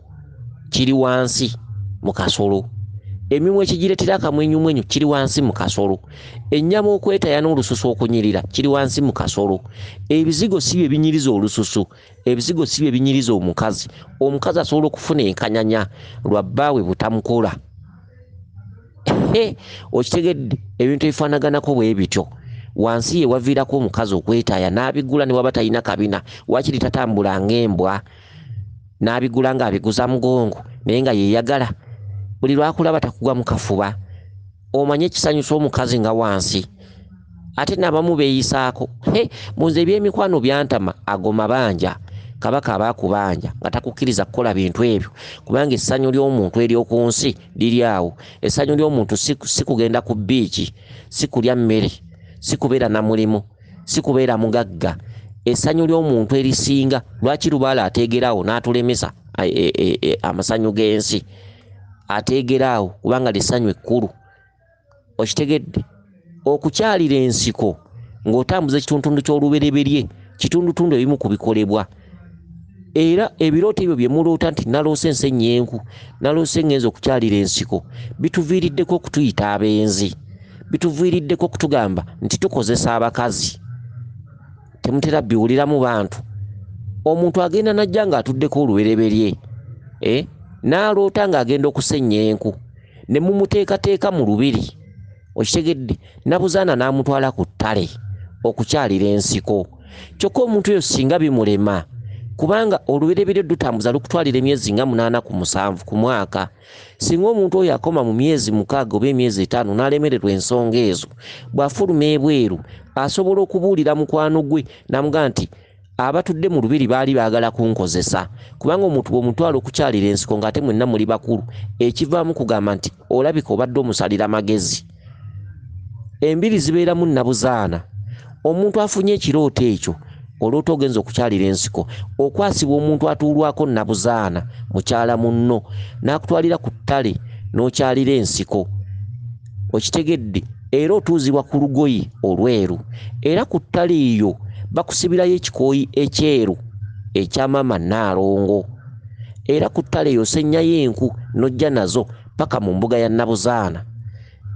kiri wansi mu kasolo. Emimwa ekigireetera akamwenyumwenyu kiri wansi mu kasolo. Ennyama okwetaya n'olususu okunyirira kiri wansi mu kasolo. Ebizigo si bye binyiriza olususu, ebizigo si bye binyiriza omukazi. Omukazi asobola okufuna enkanyanya lwa bbaawe butamukola. Okitegedde? Ebintu ebifaanaganako bwe bityo. Wansi ye waviirako omukazi okwetaaya n'abigula ne waba talina kabina, waakiri tatambula ng'embwa, n'abigula ng'abiguza mugongo naye nga yeeyagala. Buli lw'akulaba takugwa mu kafuba. Omanye ekisanyusa omukazi nga wansi. Ate n'abamu beeyisaako, munze eby'emikwano byantama, ago mabanja. Kabaka aba akubanja nga takukkiriza kukola bintu ebyo, kubanga essanyu ly'omuntu ery'oku nsi liri awo. Essanyu ly'omuntu si kugenda ku bbiici, si kulya mmere, si kubeera na mulimu, si kubeera mugagga. Essanyu ly'omuntu erisinga, lwaki lubaale ateegeraawo n'atulemesa amasanyu g'ensi? Ateegeraawo kubanga ly'essanyu ekkulu. Okitegedde? Okukyalira ensiko ng'otambuza ekitundutundu ky'olubereberye, kitundutundu ebimu ku bikolebwa. Era ebirooto ebyo bye muloota nti naloose ensenyenku, naloose ngenze okukyalira ensiko, bituviiriddeko okutuyita abenzi, bituviiriddeko okutugamba nti tukozesa abakazi. Temutera biwuliramu bantu. Omuntu agenda n'ajja ng'atuddeko olubereberye, n'aloota ng'agenda okusennya enku, ne mumuteekateeka mu lubiri. Okitegedde? Nabuzaana n'amutwala ku ttale okukyalira ensiko. Kyokka omuntu oyo singa bimulema, kubanga olubereberye lutambuza lukutwalira emyezi nga 8 ku 7 ku mwaka. Singa omuntu oyo akoma mu myezi 6 oba emyezi 5 n'alemererwa ensonga ezo, bw'afuluma ebweru asobola okubuulira mukwano gwe n'amugamba nti abatudde mu lubiri baali baagala kunkozesa. Kubanga omuntu bw'omutwala okukyalira ensiko ng'ate mwenna muli bakulu, ekivaamu kugamba nti olabika obadde omusalira magezi. Embiri zibeeramu nnabuzaana. Omuntu afunye ekirooto ekyo, oloota ogenza okukyalira ensiko, okwasibwa omuntu atuulwako nnabuzaana, mukyala munno, n'akutwalira ku ttale n'okyalira ensiko. Okitegedde? Era otuuzibwa ku lugoye olweru, era ku ttale eyo bakusibirayo ekikooyi ekyeru ekya maama Nnaalongo. Era ku ttale eyo osennyayo enku n'ojja nazo paka mu mbuga ya Nabuzaana.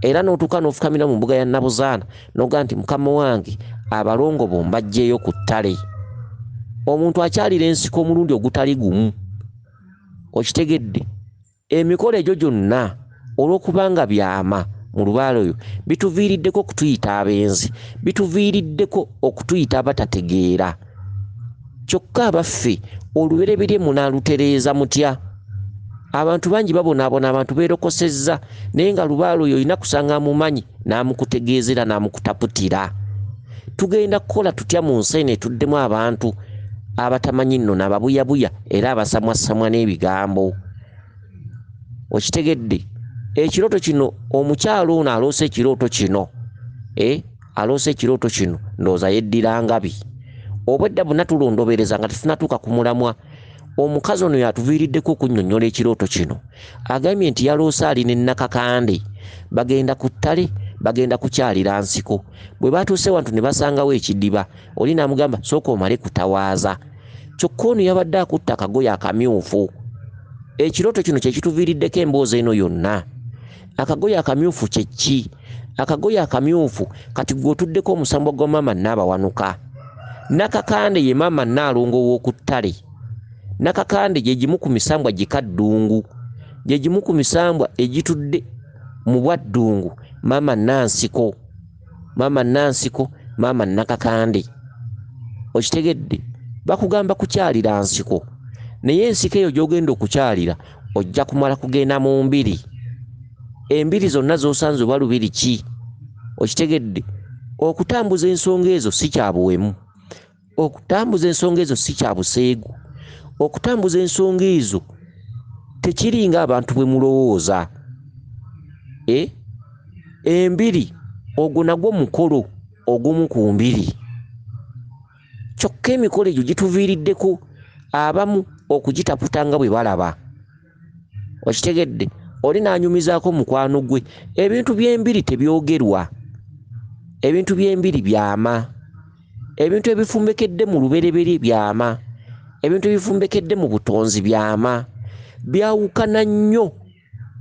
Era n'otuuka n'ofukamira mu mbuga ya Nabuzaana n'ogamba nti, Mukama wange, abalongo bo mbaggyeyo ku ttale. Omuntu akyalira ensiko omulundi ogutali gumu. Okitegedde? Emikolo egyo gyonna olw'okubanga byama mu lubaale oyo bituviiriddeko okutuyita abenzi, bituviiriddeko okutuyita abatategeera. Kyokka abaffe olubereberye munaalutereeza mutya? Abantu bangi babonaabona, abantu beerokosezza, naye nga lubaale oyo olina kusanga amumanyi n'amukutegeeza era n'amukutaputira. Tugenda kukola tutya mu nsi eno etuddemu abantu abatamanyi nnono, ababuyabuya era abasamwassamwa n'ebigambo? Okitegedde? Ekirooto kino, omukyalo ono aloose ekirooto kino, aloose ekirooto kino, ndowooza yeddira ngabi. Obwedda bonna tulondobereza nga tetunnatuuka ku mulamwa. Omukazi ono yatuviiriddeko okunnyonnyola ekirooto kino. Agambye nti yaloose ali ne Nakakande, bagenda ku ttale, bagenda kukyalira nsiko. Bwe batuuse wantu ne basangawo ekidiba, oli n'amugamba sooka omale kutawaaza. Kyokka ono yabadde akutte akagoye akamyufu. Ekirooto kino kye kituviiriddeko emboozi eno yonna. Akagoye akamyufu kye ki? Akagoye akamyufu kati gwe otuddeko omusambwa gwa maama Nnaabawanuka. Nakakande ye maama Nnaalongo ow'oku ttale. Nakakande gye gimu ku misambwa gikaddungu, gye gimu ku misambwa egitudde mu bwaddungu. Maama Nansiko, maama Nansiko, maama Nakakande. Okitegedde? Bakugamba kukyalira nsiko, naye ensiko eyo gy'ogenda okukyalira ojja kumala kugenda mu mbiri. Embiri zonna z'osanze oba lubiri ki? Okitegedde? Okutambuza ensonga ezo si kya buwemu, okutambuza ensonga ezo si kya buseegu, okutambuza ensonga ezo tekiri ng'abantu bwe mulowooza. Embiri ogwo nagwo mukolo ogumu ku mbiri. Kyokka emikolo egyo gituviiriddeko abamu okugitaputa nga bwe balaba. Okitegedde? Oli n'anyumizaako mukwano gwe. Ebintu by'embiri tebyogerwa, ebintu by'embiri byama, ebintu ebifumbekedde mu lubereberye byama, ebintu ebifumbekedde mu butonzi byama. Byawukana nnyo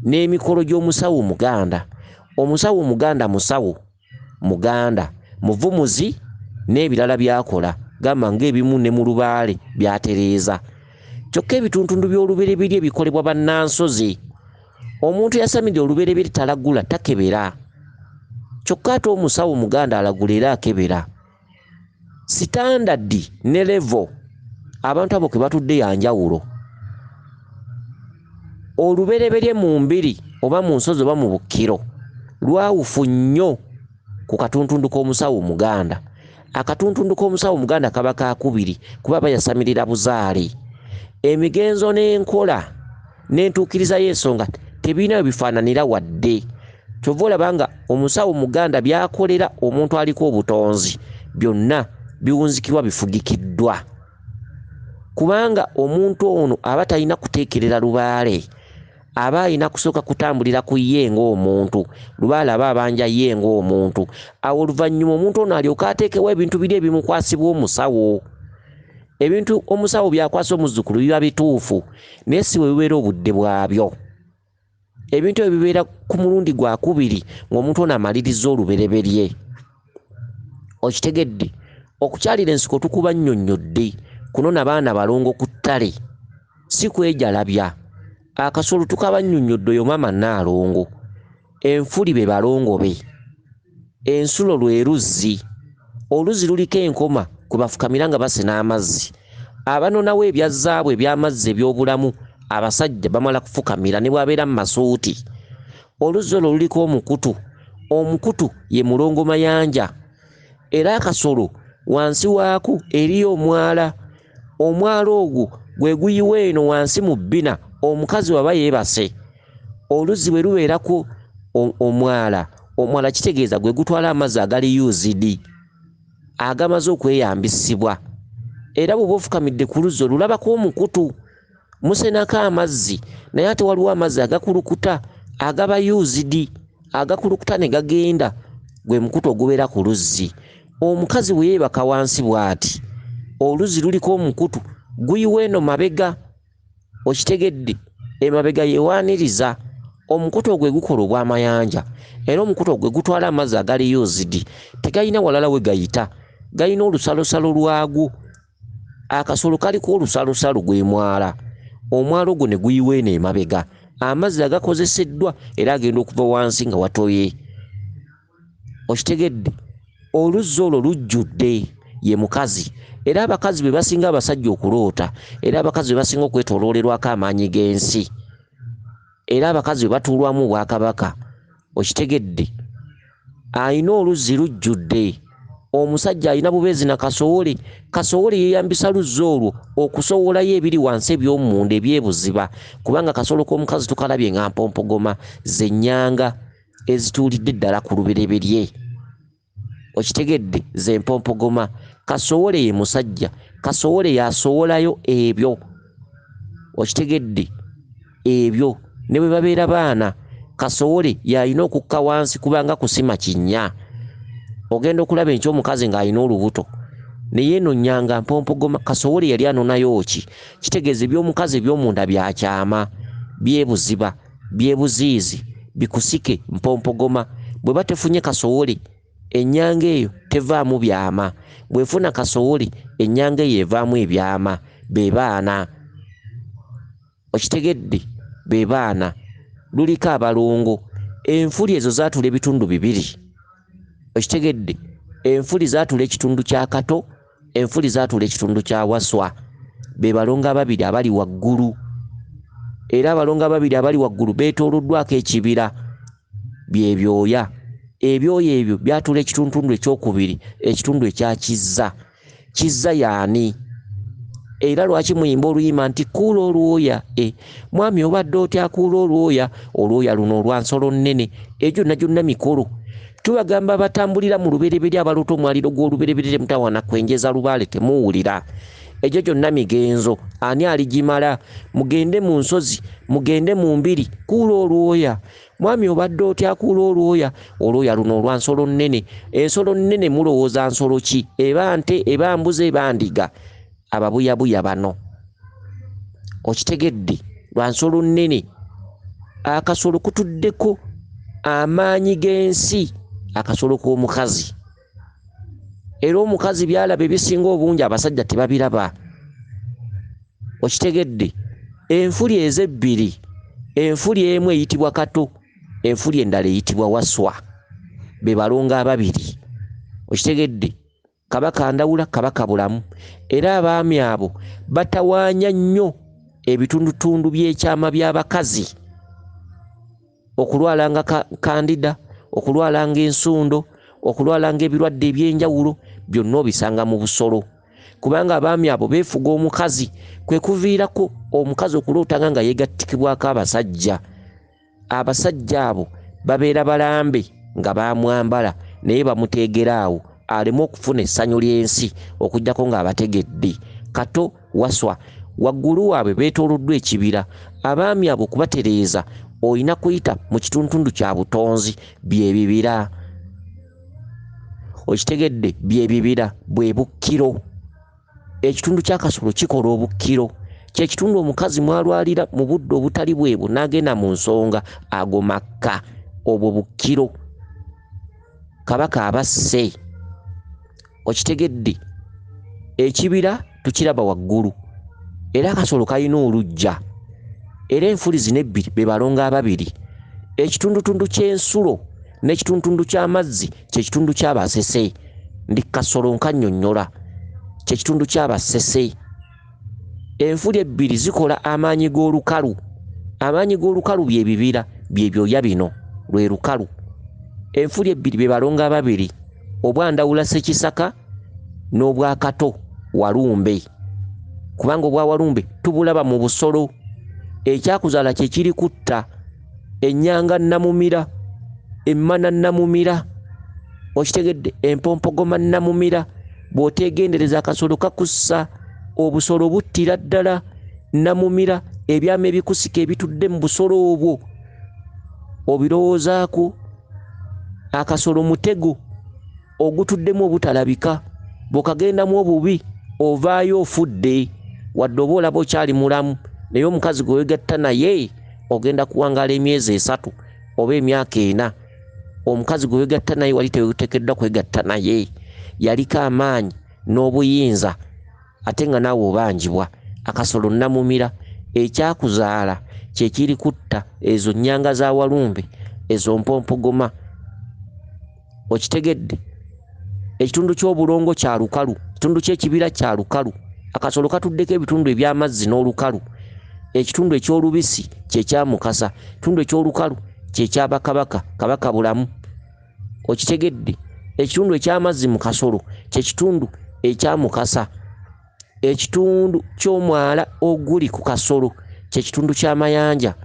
n'emikolo gy'omusawo Omuganda. Omusawo Omuganda musawo Muganda, muvumuzi n'ebirala by'akola, gamba ng'ebimu ne mu lubaale by'atereeza. Kyokka ebituntundu by'olubereberye bikolebwa bannansozi. Omuntu eyasamidde olubereberye talagula, takebera. Kyokka ate omusawo Muganda alagula era akebera. Sitandadi ne levo abantu abo ke batudde ya njawulo. Olubereberye mu mbiri oba mu nsozi oba mu bukkiro lwawufu nnyo ku katuntundu k'omusawo Muganda. Akatuntundu k'omusawo Muganda kaba kaakubiri kuba bayasamirira buzaale. Emigenzo n'enkola n'entuukiriza y'ensonga tebirina we bifaananira wadde. Ky'ova olaba nga omusawo Muganda by'akolera omuntu aliko obutonzi byonna biwunzikibwa bifugikiddwa. Kubanga omuntu ono aba talina kuteekerera lubaale, aba alina kusooka kutambulira ku ye ng'omuntu, lubaale aba abanja ye ng'omuntu. Awo oluvannyuma omuntu ono alyoke ateekewo ebintu biri ebimukwasibwa omusawo. Ebintu omusawo by'akwasa omuzzukulu biba bituufu, naye si bwe bibeera obudde bwabyo. Ebintu ebyo bibeera ku mulundi gwakubiri ng'omuntu ono amalirizza olubereberye. Okitegedde? Okukyalira ensiko tukuba nnyonnyodde, kunona baana balongo ku ttale, si kwejalabya. Akasolo tukaba nnyonnyodde oyo maama Nnaalongo. Enfuli be balongo be. Ensulo lwe luzzi. Oluzzi luliko enkoma kwe bafukamira nga basena amazzi. Abanonawo ebya zaabu eby'amazzi eby'obulamu abasajja bamala kufukamira ne bw'abeera mu masuuti. Oluzzi olwo luliko omukutu. Omukutu ye mulongo Mayanja. Era akasolo wansi waako eriyo omwala. Omwala ogwo gwe guyiwa eno wansi mu bbina omukazi waba yeebase. Oluzzi bwe lubeerako omwala, omwala kitegeeza gwe gutwala amazzi agali used, agamaze okweyambisibwa. Era bw'oba ofukamidde ku luzzi olulabako omukutu, musenako amazzi, naye ate waliwo amazzi agakulukuta agaba used, agakulukuta ne gagenda Gwe mukutu ogubeera ku luzzi. Omukazi bwe yeebaka wansi bw'ati, oluzzi luliko omukutu guyiwa eno mabega. Okitegedde? Emabega yewaaniriza. Omukutu ogwo gukola obw'amayanja, era omukutu ogwo gutwala amazzi agali used, tegalina walala we gayita, galina olusalosalo lwagwo. Akasolo kaliko olusalosalo, gwe mwala. Omwala ogwo ne guyiwa eno emabega. Amazzi agakozeseddwa era agenda okuva wansi nga watoye. Okitegedde? Oluzzi olwo lujjudde, ye mukazi. Era abakazi be basinga abasajja okuloota, era abakazi be basinga okwetooloolerwako amaanyi g'ensi, era abakazi be batuulwamu obwakabaka. Okitegedde? Ayina oluzzi lujjudde. Omusajja alina bubeezi na kasowole. Kasowole yeeyambisa luzzi olwo okusowolayo ebiri wansi eby'omunda ebyebuziba, kubanga kasolo k'omukazi tukalabye nga mpompogoma zennyanga ezituulidde ddala ku lubereberye. Okitegedde? Ze mpompogoma. Kasowole ye musajja. Kasowole y'asowolayo ebyo. Okitegedde? Ebyo ne bwe babeera baana, kasowole y'alina okukka wansi kubanga kusima kinnya. Ogenda okulaba enkya omukazi ng'alina olubuto naye eno nnyanga mpompogoma. Kasowole yali anonayo ki? Kitegeeza eby'omukazi eby'omunda bya kyama, byebuziba, byebuziizi, bikusike, mpompogoma. Bwe batefunye kasowole, ennyanga eyo tevaamu byama. Bw'efuna kasowole, ennyanga eyo evaamu ebyama, be baana. Okitegedde? Be baana. Luliko abalongo. Enfuli ezo zaatula ebitundu bibiri. Okitegedde? Enfuli zaatula ekitundu kya Kato, enfuli zaatula ekitundu kya Waswa. Be balongo ababiri abali waggulu. Era abalongo ababiri abali waggulu beetooloddwako ekibira, bye byoya. Ebyoya ebyo byatula ekitundutundu ekyokubiri, ekitundu ekya Kizza. Kizza y'ani? Era lwaki muyimba oluyimba nti kuula olwoya? Mwami obadde otya akuula olwoya? Olwoya luno olwa nsolo nnene. Egyo gyonna gyonna mikolo. Tubagamba abatambulira mu lubereberye, abaloota omwaliro gw'olubereberye, temutawaana kwenjeza lubaale, temuwulira. Egyo gyonna migenzo. Ani aligimala? Mugende mu nsozi, mugende mu mbiri, kuula olwoya. Mwami obadde otya akuula olwoya? Olwoya luno olwa nsolo nnene. Ensolo nnene mulowooza nsolo ki? Eba nte, eba mbuzi, eba ndiga? Ababuyabuya bano. Okitegedde? Lwa nsolo nnene. Akasolo kutuddeko amaanyi g'ensi, akasolo k'omukazi. Era omukazi by'alaba ebisinga obungi abasajja tebabiraba. Okitegedde? Enfuli ezebbiri, enfuli emu eyitibwa Kato, enfuli endala eyitibwa Waswa. Be balongo ababiri. Okitegedde? Kabaka Ndawula, Kabaka Bulamu. Era abaami abo batawaanya nnyo ebitundutundu by'ekyama by'abakazi. Okulwalanga kandida, okulwalanga ensundo, okulwalanga ebirwadde eby'enjawulo, byonna obisanga mu busolo. Kubanga abaami abo beefuga omukazi, kwe kuviirako omukazi okulootanga nga yeegattikibwako abasajja. Abasajja abo babeera balambe nga baamwambala, naye bamuteegera awo aleme okufuna essanyu ly'ensi okuggyako ng'abategedde. Kato, Waswa, waggulu waabwe beetooloddwa ekibira. Abaami abo okubatereeza olina kuyita mu kitundutundu kya butonzi, bye bibira. Okitegedde? Bye bibira, bwe bukkiro. Ekitundu ky'akasolo kikola obukkiro. Kye kitundu omukazi mw'alwalira mu budde obutali bwebwo n'agenda mu nsonga, ago makka, obwo bukkiro. Kabaka abasse. Okitegedde? Ekibira tukiraba waggulu. Era akasolo kalina oluggya. Era enfuli zino ebbiri be balongo ababiri. Ekitundutundu ky'ensulo n'ekitundutundu ky'amazzi kye kitundu ky'abasese. Ndi kasolo nkannyonnyola. Kye kitundu ky'abasese. Enfuli ebbiri zikola amaanyi g'olukalu. Amaanyi g'olukalu bye bibira, bye byoya bino, lwe lukalu. Enfuli ebbiri be balongo ababiri, obwa Ndawula Ssekisaka n'obwa Kato Walumbe. Kubanga obwa Walumbe tubulaba mu busolo. Ekyakuzaala kye kiri kutta. Ennyanga nnamumira, emmana nnamumira. Okitegedde? Empompogoma nnamumira. Bw'oteegendereza akasolo kakussa, obusolo buttira ddala. Nnamumira, ebyama ebikusika ebitudde mu busolo obwo obirowoozaako. Akasolo mutego ogutuddemu obutalabika, bw'okagendamu obubi ovaayo ofudde, wadde oba olaba okyali mulamu, naye omukazi gwe weegatta naye ogenda kuwangaala emyezi 3 oba emyaka 4. Omukazi gwe weegatta naye wali teweeteekeddwa kwegatta naye, yaliko amaanyi n'obuyinza ate nga naawe obanjibwa. Akasolo nnamumira, ekyakuzaala kye kiri kutta, ezo nnyanga za walumbe, ezo mpompogoma. Okitegedde? Ekitundu ky'obulongo kya lukalu, ekitundu ky'ekibira kya lukalu. Akasolo katuddeko ebitundu eby'amazzi n'olukalu. Ekitundu eky'olubisi kye kya Mukasa, ekitundu eky'olukalu kye kya Bakabaka, Kabaka Bulamu. Okitegedde? Ekitundu eky'amazzi mu kasolo kye kitundu ekya Mukasa. Ekitundu ky'omwala oguli ku kasolo kye kitundu ky'amayanja.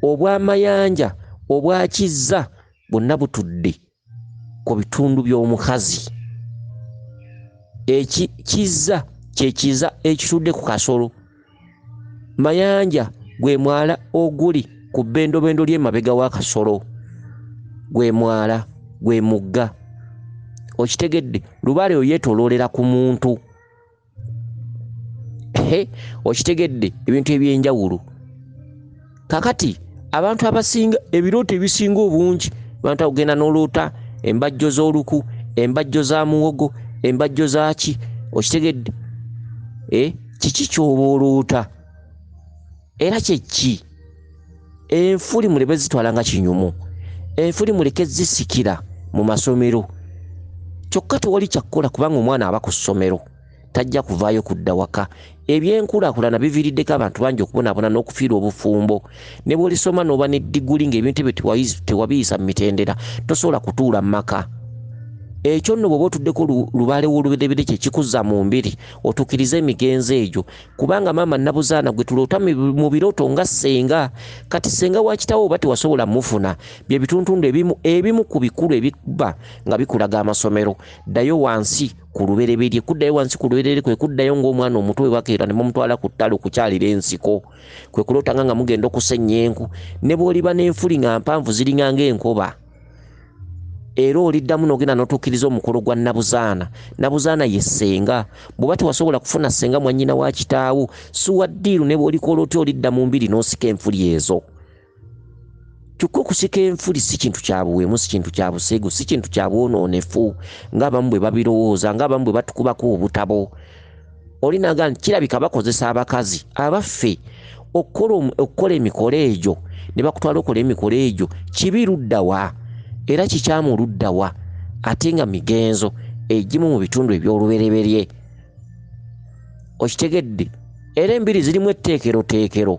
Obw'amayanja obwakizza bwonna butudde ku bitundu by'omukazi. Eki kizza kye kiza ekitudde ku kasolo. Mayanja gwe mwala oguli ku bbendobendo ly'emabega w'akasolo, gwe mwala, gwe mugga. Okitegedde? Lubaale oyo yeetooloolera ku muntu. Okitegedde? Ebintu eby'enjawulo. Kaakati abantu abasinga ebirooto ebisinga obungi, abantu ogenda n'oloota embajjo z'oluku, embajjo za muwogo, embajjo za ki? Okitegedde? Kiki ky'oba oloota? Era kye ki? Enfuli mulebe zitwala nga kinyumu, enfuli muleke zisikira mu masomero. Kyokka tewali kyakukola kubanga omwana aba ku ssomero, tajja kuvaayo kudda waka. Ebyenkulaakulana biviiriddeko abantu bangi okubonaabona n'okufiirwa obufumbo. Ne bw'olisoma n'oba ne ddiguli ng'ebintu ebyo tewabiyisa mu mitendera, tosobola kutuula mu maka. Ekyo nno bw'oba otuddeko lubaale w'olubereberye kye kikuzza mu mbiri, otuukirize emigenzo egyo. Kubanga maama Nabuzaana gwe tuloota mu birooto nga ssenga, kati ssenga wa kitaawo oba tewasobola mufuna, bye bituntundu ebimu ku bikulu ebikuba nga bikulaga amasomero. Ddayo wansi ku lubereberye, kuddayo wansi ku lubereberye kwe kuddayo ng'omwana omuto we bakeera ne bamutwala ku ttale okukyalira ensiko, kwe kulootanga nga mugenda okusennya enku. Ne bw'oliba n'enfuli nga mpanvu ziringa ng'enkoba, era oliddamu n'ogenda n'otuukiriza omukolo gwa Nabuzaana. Nabuzaana ye ssenga. Bw'oba tewasobola kufuna ssenga mwannyina wa kitaawo, suwa ddiiru ne bw'olikola otya olidda mu mbiri n'osika enfuli ezo. Kyokka okusika enfuli si kintu kya buwemu, si kintu kya buseegu, si kintu kya bwonoonefu ng'abamu bwe babirowooza, ng'abamu bwe batukubako obutabo. Oli n'agamba nti kirabika bakozesa abakazi abaffe okukola emikolo egyo, ne bakutwala okola emikolo egyo, kibi ludda wa? Era kikyamu ludda wa? Ate nga migenzo egimu mu bitundu eby'olubereberye. Okitegedde? Era embiri zirimu etteekeroteekero.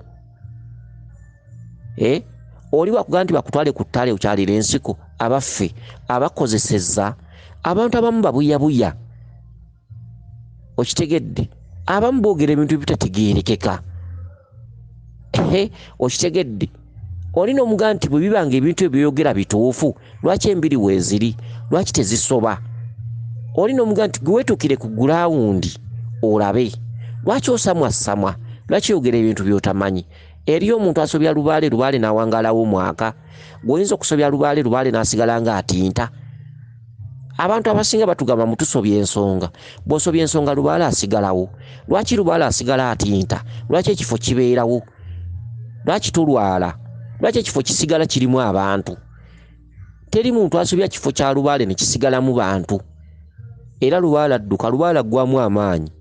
Oli bw'akugamba nti bakutwale ku ttale okyalire ensiko, abaffe abakozesezza abantu abamu babuyabuya. Okitegedde? Abamu boogera ebintu ebitategeerekeka. Okitegedde? Oli n'omugamba nti bwe biba ng'ebintu ebyo by'oyogera bituufu, lwaki embiri weeziri? Lwaki tezisoba? Oli n'omugamba nti gwe weetuukire ku gulawundi olabe. Lwaki osamwassamwa? Lwaki oyogera ebintu by'otamanyi? Eriyo omuntu asobya lubaale, lubaale n'awangaalawo omwaka. Gw'oyinza okusobya lubaale, lubaale n'asigala ng'atinta. Abantu abasinga batugamba mutusobya ensonga. Bw'osobya ensonga lubaale asigalawo. Lwaki lubaale asigala atinta? Lwaki ekifo kibeerawo? Lwaki tolwala? Lwaki ekifo kisigala kirimu abantu? Teri muntu asobya kifo kya lubaale ne kisigalamu bantu. Era lubaale adduka, lubaale aggwamu amaanyi.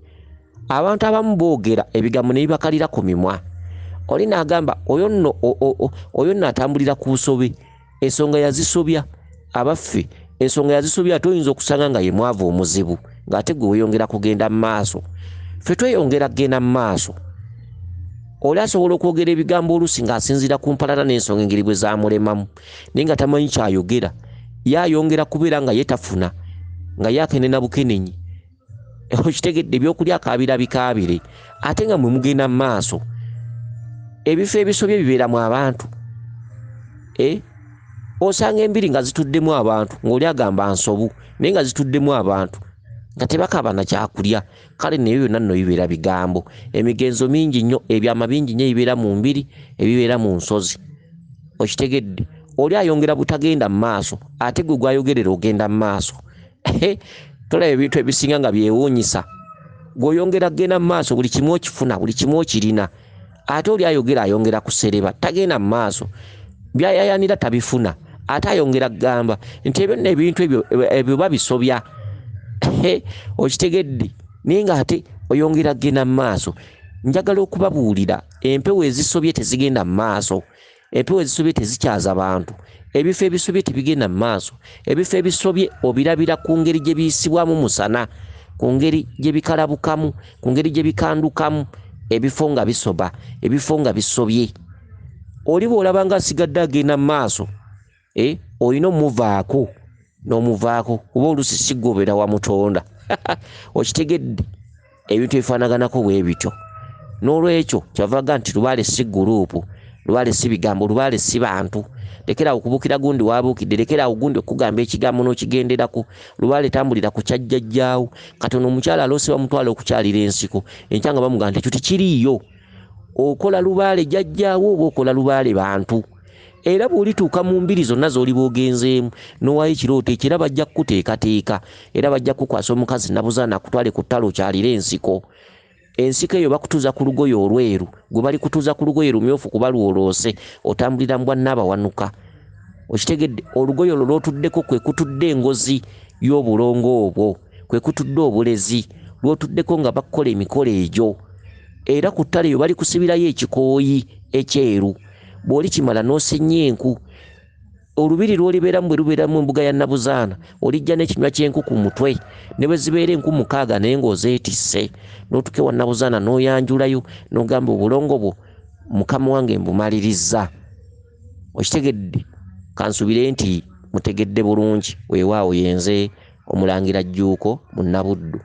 Abantu abamu boogera ebigambo ne bibakalira ku mimwa. Oli n'agamba oyo nno atambulira ku busobe, ensonga yazisobya. Abaffe ensonga yazisobya, ate oyinza okusanga nga ye mwavu omuzibu, ng'ate gwe weeyongera kugenda mu maaso. Ffe tweyongera kugenda mu maaso. Oli asobola okwogera ebigambo oluusi ng'asinziira ku mpalana n'ensonga engeri bwe zaamulemamu, naye nga tamanyi ky'ayogera. Ye ayongera kubeera nga ye tafuna, nga ye akenena bukenenyi. Okitegedde, ebyokulya akaabira bikaabire, ate nga mwe mugenda mu maaso. Ebifo ebisobye bibeeramu abantu. Osanga embiri nga zituddemu abantu, ng'oli agamba nsobu, naye nga zituddemu abantu, nga tebakaaba na kyakulya. Kale naye byonna nno bibeera bigambo. Emigenzo mingi nnyo, ebyama bingi nnyo ebibeera mu mbiri, ebibeera mu nsozi. Okitegedde? Oli ayongera butagenda mu maaso, ate gwe gwayogerera ogenda mu maaso. Tolaba ebintu ebisinga nga byewuunyisa. Gw'oyongera kugenda mu maaso, buli kimu okifuna, buli kimu okirina, ate oli ayogera ayongera kusereba, tagenda mu maaso, byayayanira tabifuna, ate ayongera kugamba nti ebyo nno ebintu ebyo babisobya. Okitegedde? Naye ng'ate oyongera kugenda mu maaso. Njagala okubabuulira, empewo ezisobye tezigenda mu maaso, empewo ezisobye tezikyaza bantu, ebifo ebisobye tebigenda mu maaso. Ebifo ebisobye obirabira ku ngeri gye biyisibwamu musana, ku ngeri gye bikalabukamu, ku ngeri gye bikandukamu, ebifo nga bisoba, ebifo nga bisobye. Oli bw'olaba nga asigadde agenda mu maaso, olina omuvaako n'omuvaako, kuba oluusi si ggwe obeera wamutonda. Okitegedde? Ebintu ebifaanaganako bwe bityo. N'olwekyo kyava nti lubaale si guruupu, lubaale si bigambo, lubaale si bantu. Lekera awo okubuukira gundi waabuukidde, lekera awo gundi okugamba ekigambo n'okigenderako. Lubaale tambulira ku kyajjajjaawo. Katono omukyala aloose bamutwala okukyalira ensiko, enkya nga bamugamba nti ekyo tekiriiyo. Okola lubaale jjajjaawo oba okola lubaale bantu. Era bw'olituuka mu mbiri zonna z'oliba ogenzeemu n'owaayo ekirooto ekyo, era bajja kukuteekateeka, era bajja kukukwasa omukazi Nabuzaana akutwale ku ttale okyalire ensiko. Ensiko eyo bakutuuza ku lugoye olweru, gwe bali kutuuza ku lugoye lumyufu kuba lwoloose, otambulira mu bwannaabawanuka. Okitegedde? Olugoye olwo lw'otuddeko kwe kutudde engozi y'obulongo obwo, kwe kutudde obulezi lw'otuddeko nga bakukola emikolo egyo. Era ku ttale eyo bali kusibirayo ekikooyi ekyeru. Bw'olikimala n'osennya enku, olubiri lw'olibeeramu bwe lubeeramu embuga ya Nabuzaana, olijja n'ekinywa ky'enku ku mutwe, ne bwe zibeera enku 6 naye ng'ozeetisse, n'otuuka ewa Nabuzaana n'oyanjulayo n'ogamba obulongo bwo mukama wange mbumalirizza. Okitegedde? Kansubire nti mutegedde bulungi. Weewaawo yenze Omulangira Jjuuko Munnabuddu.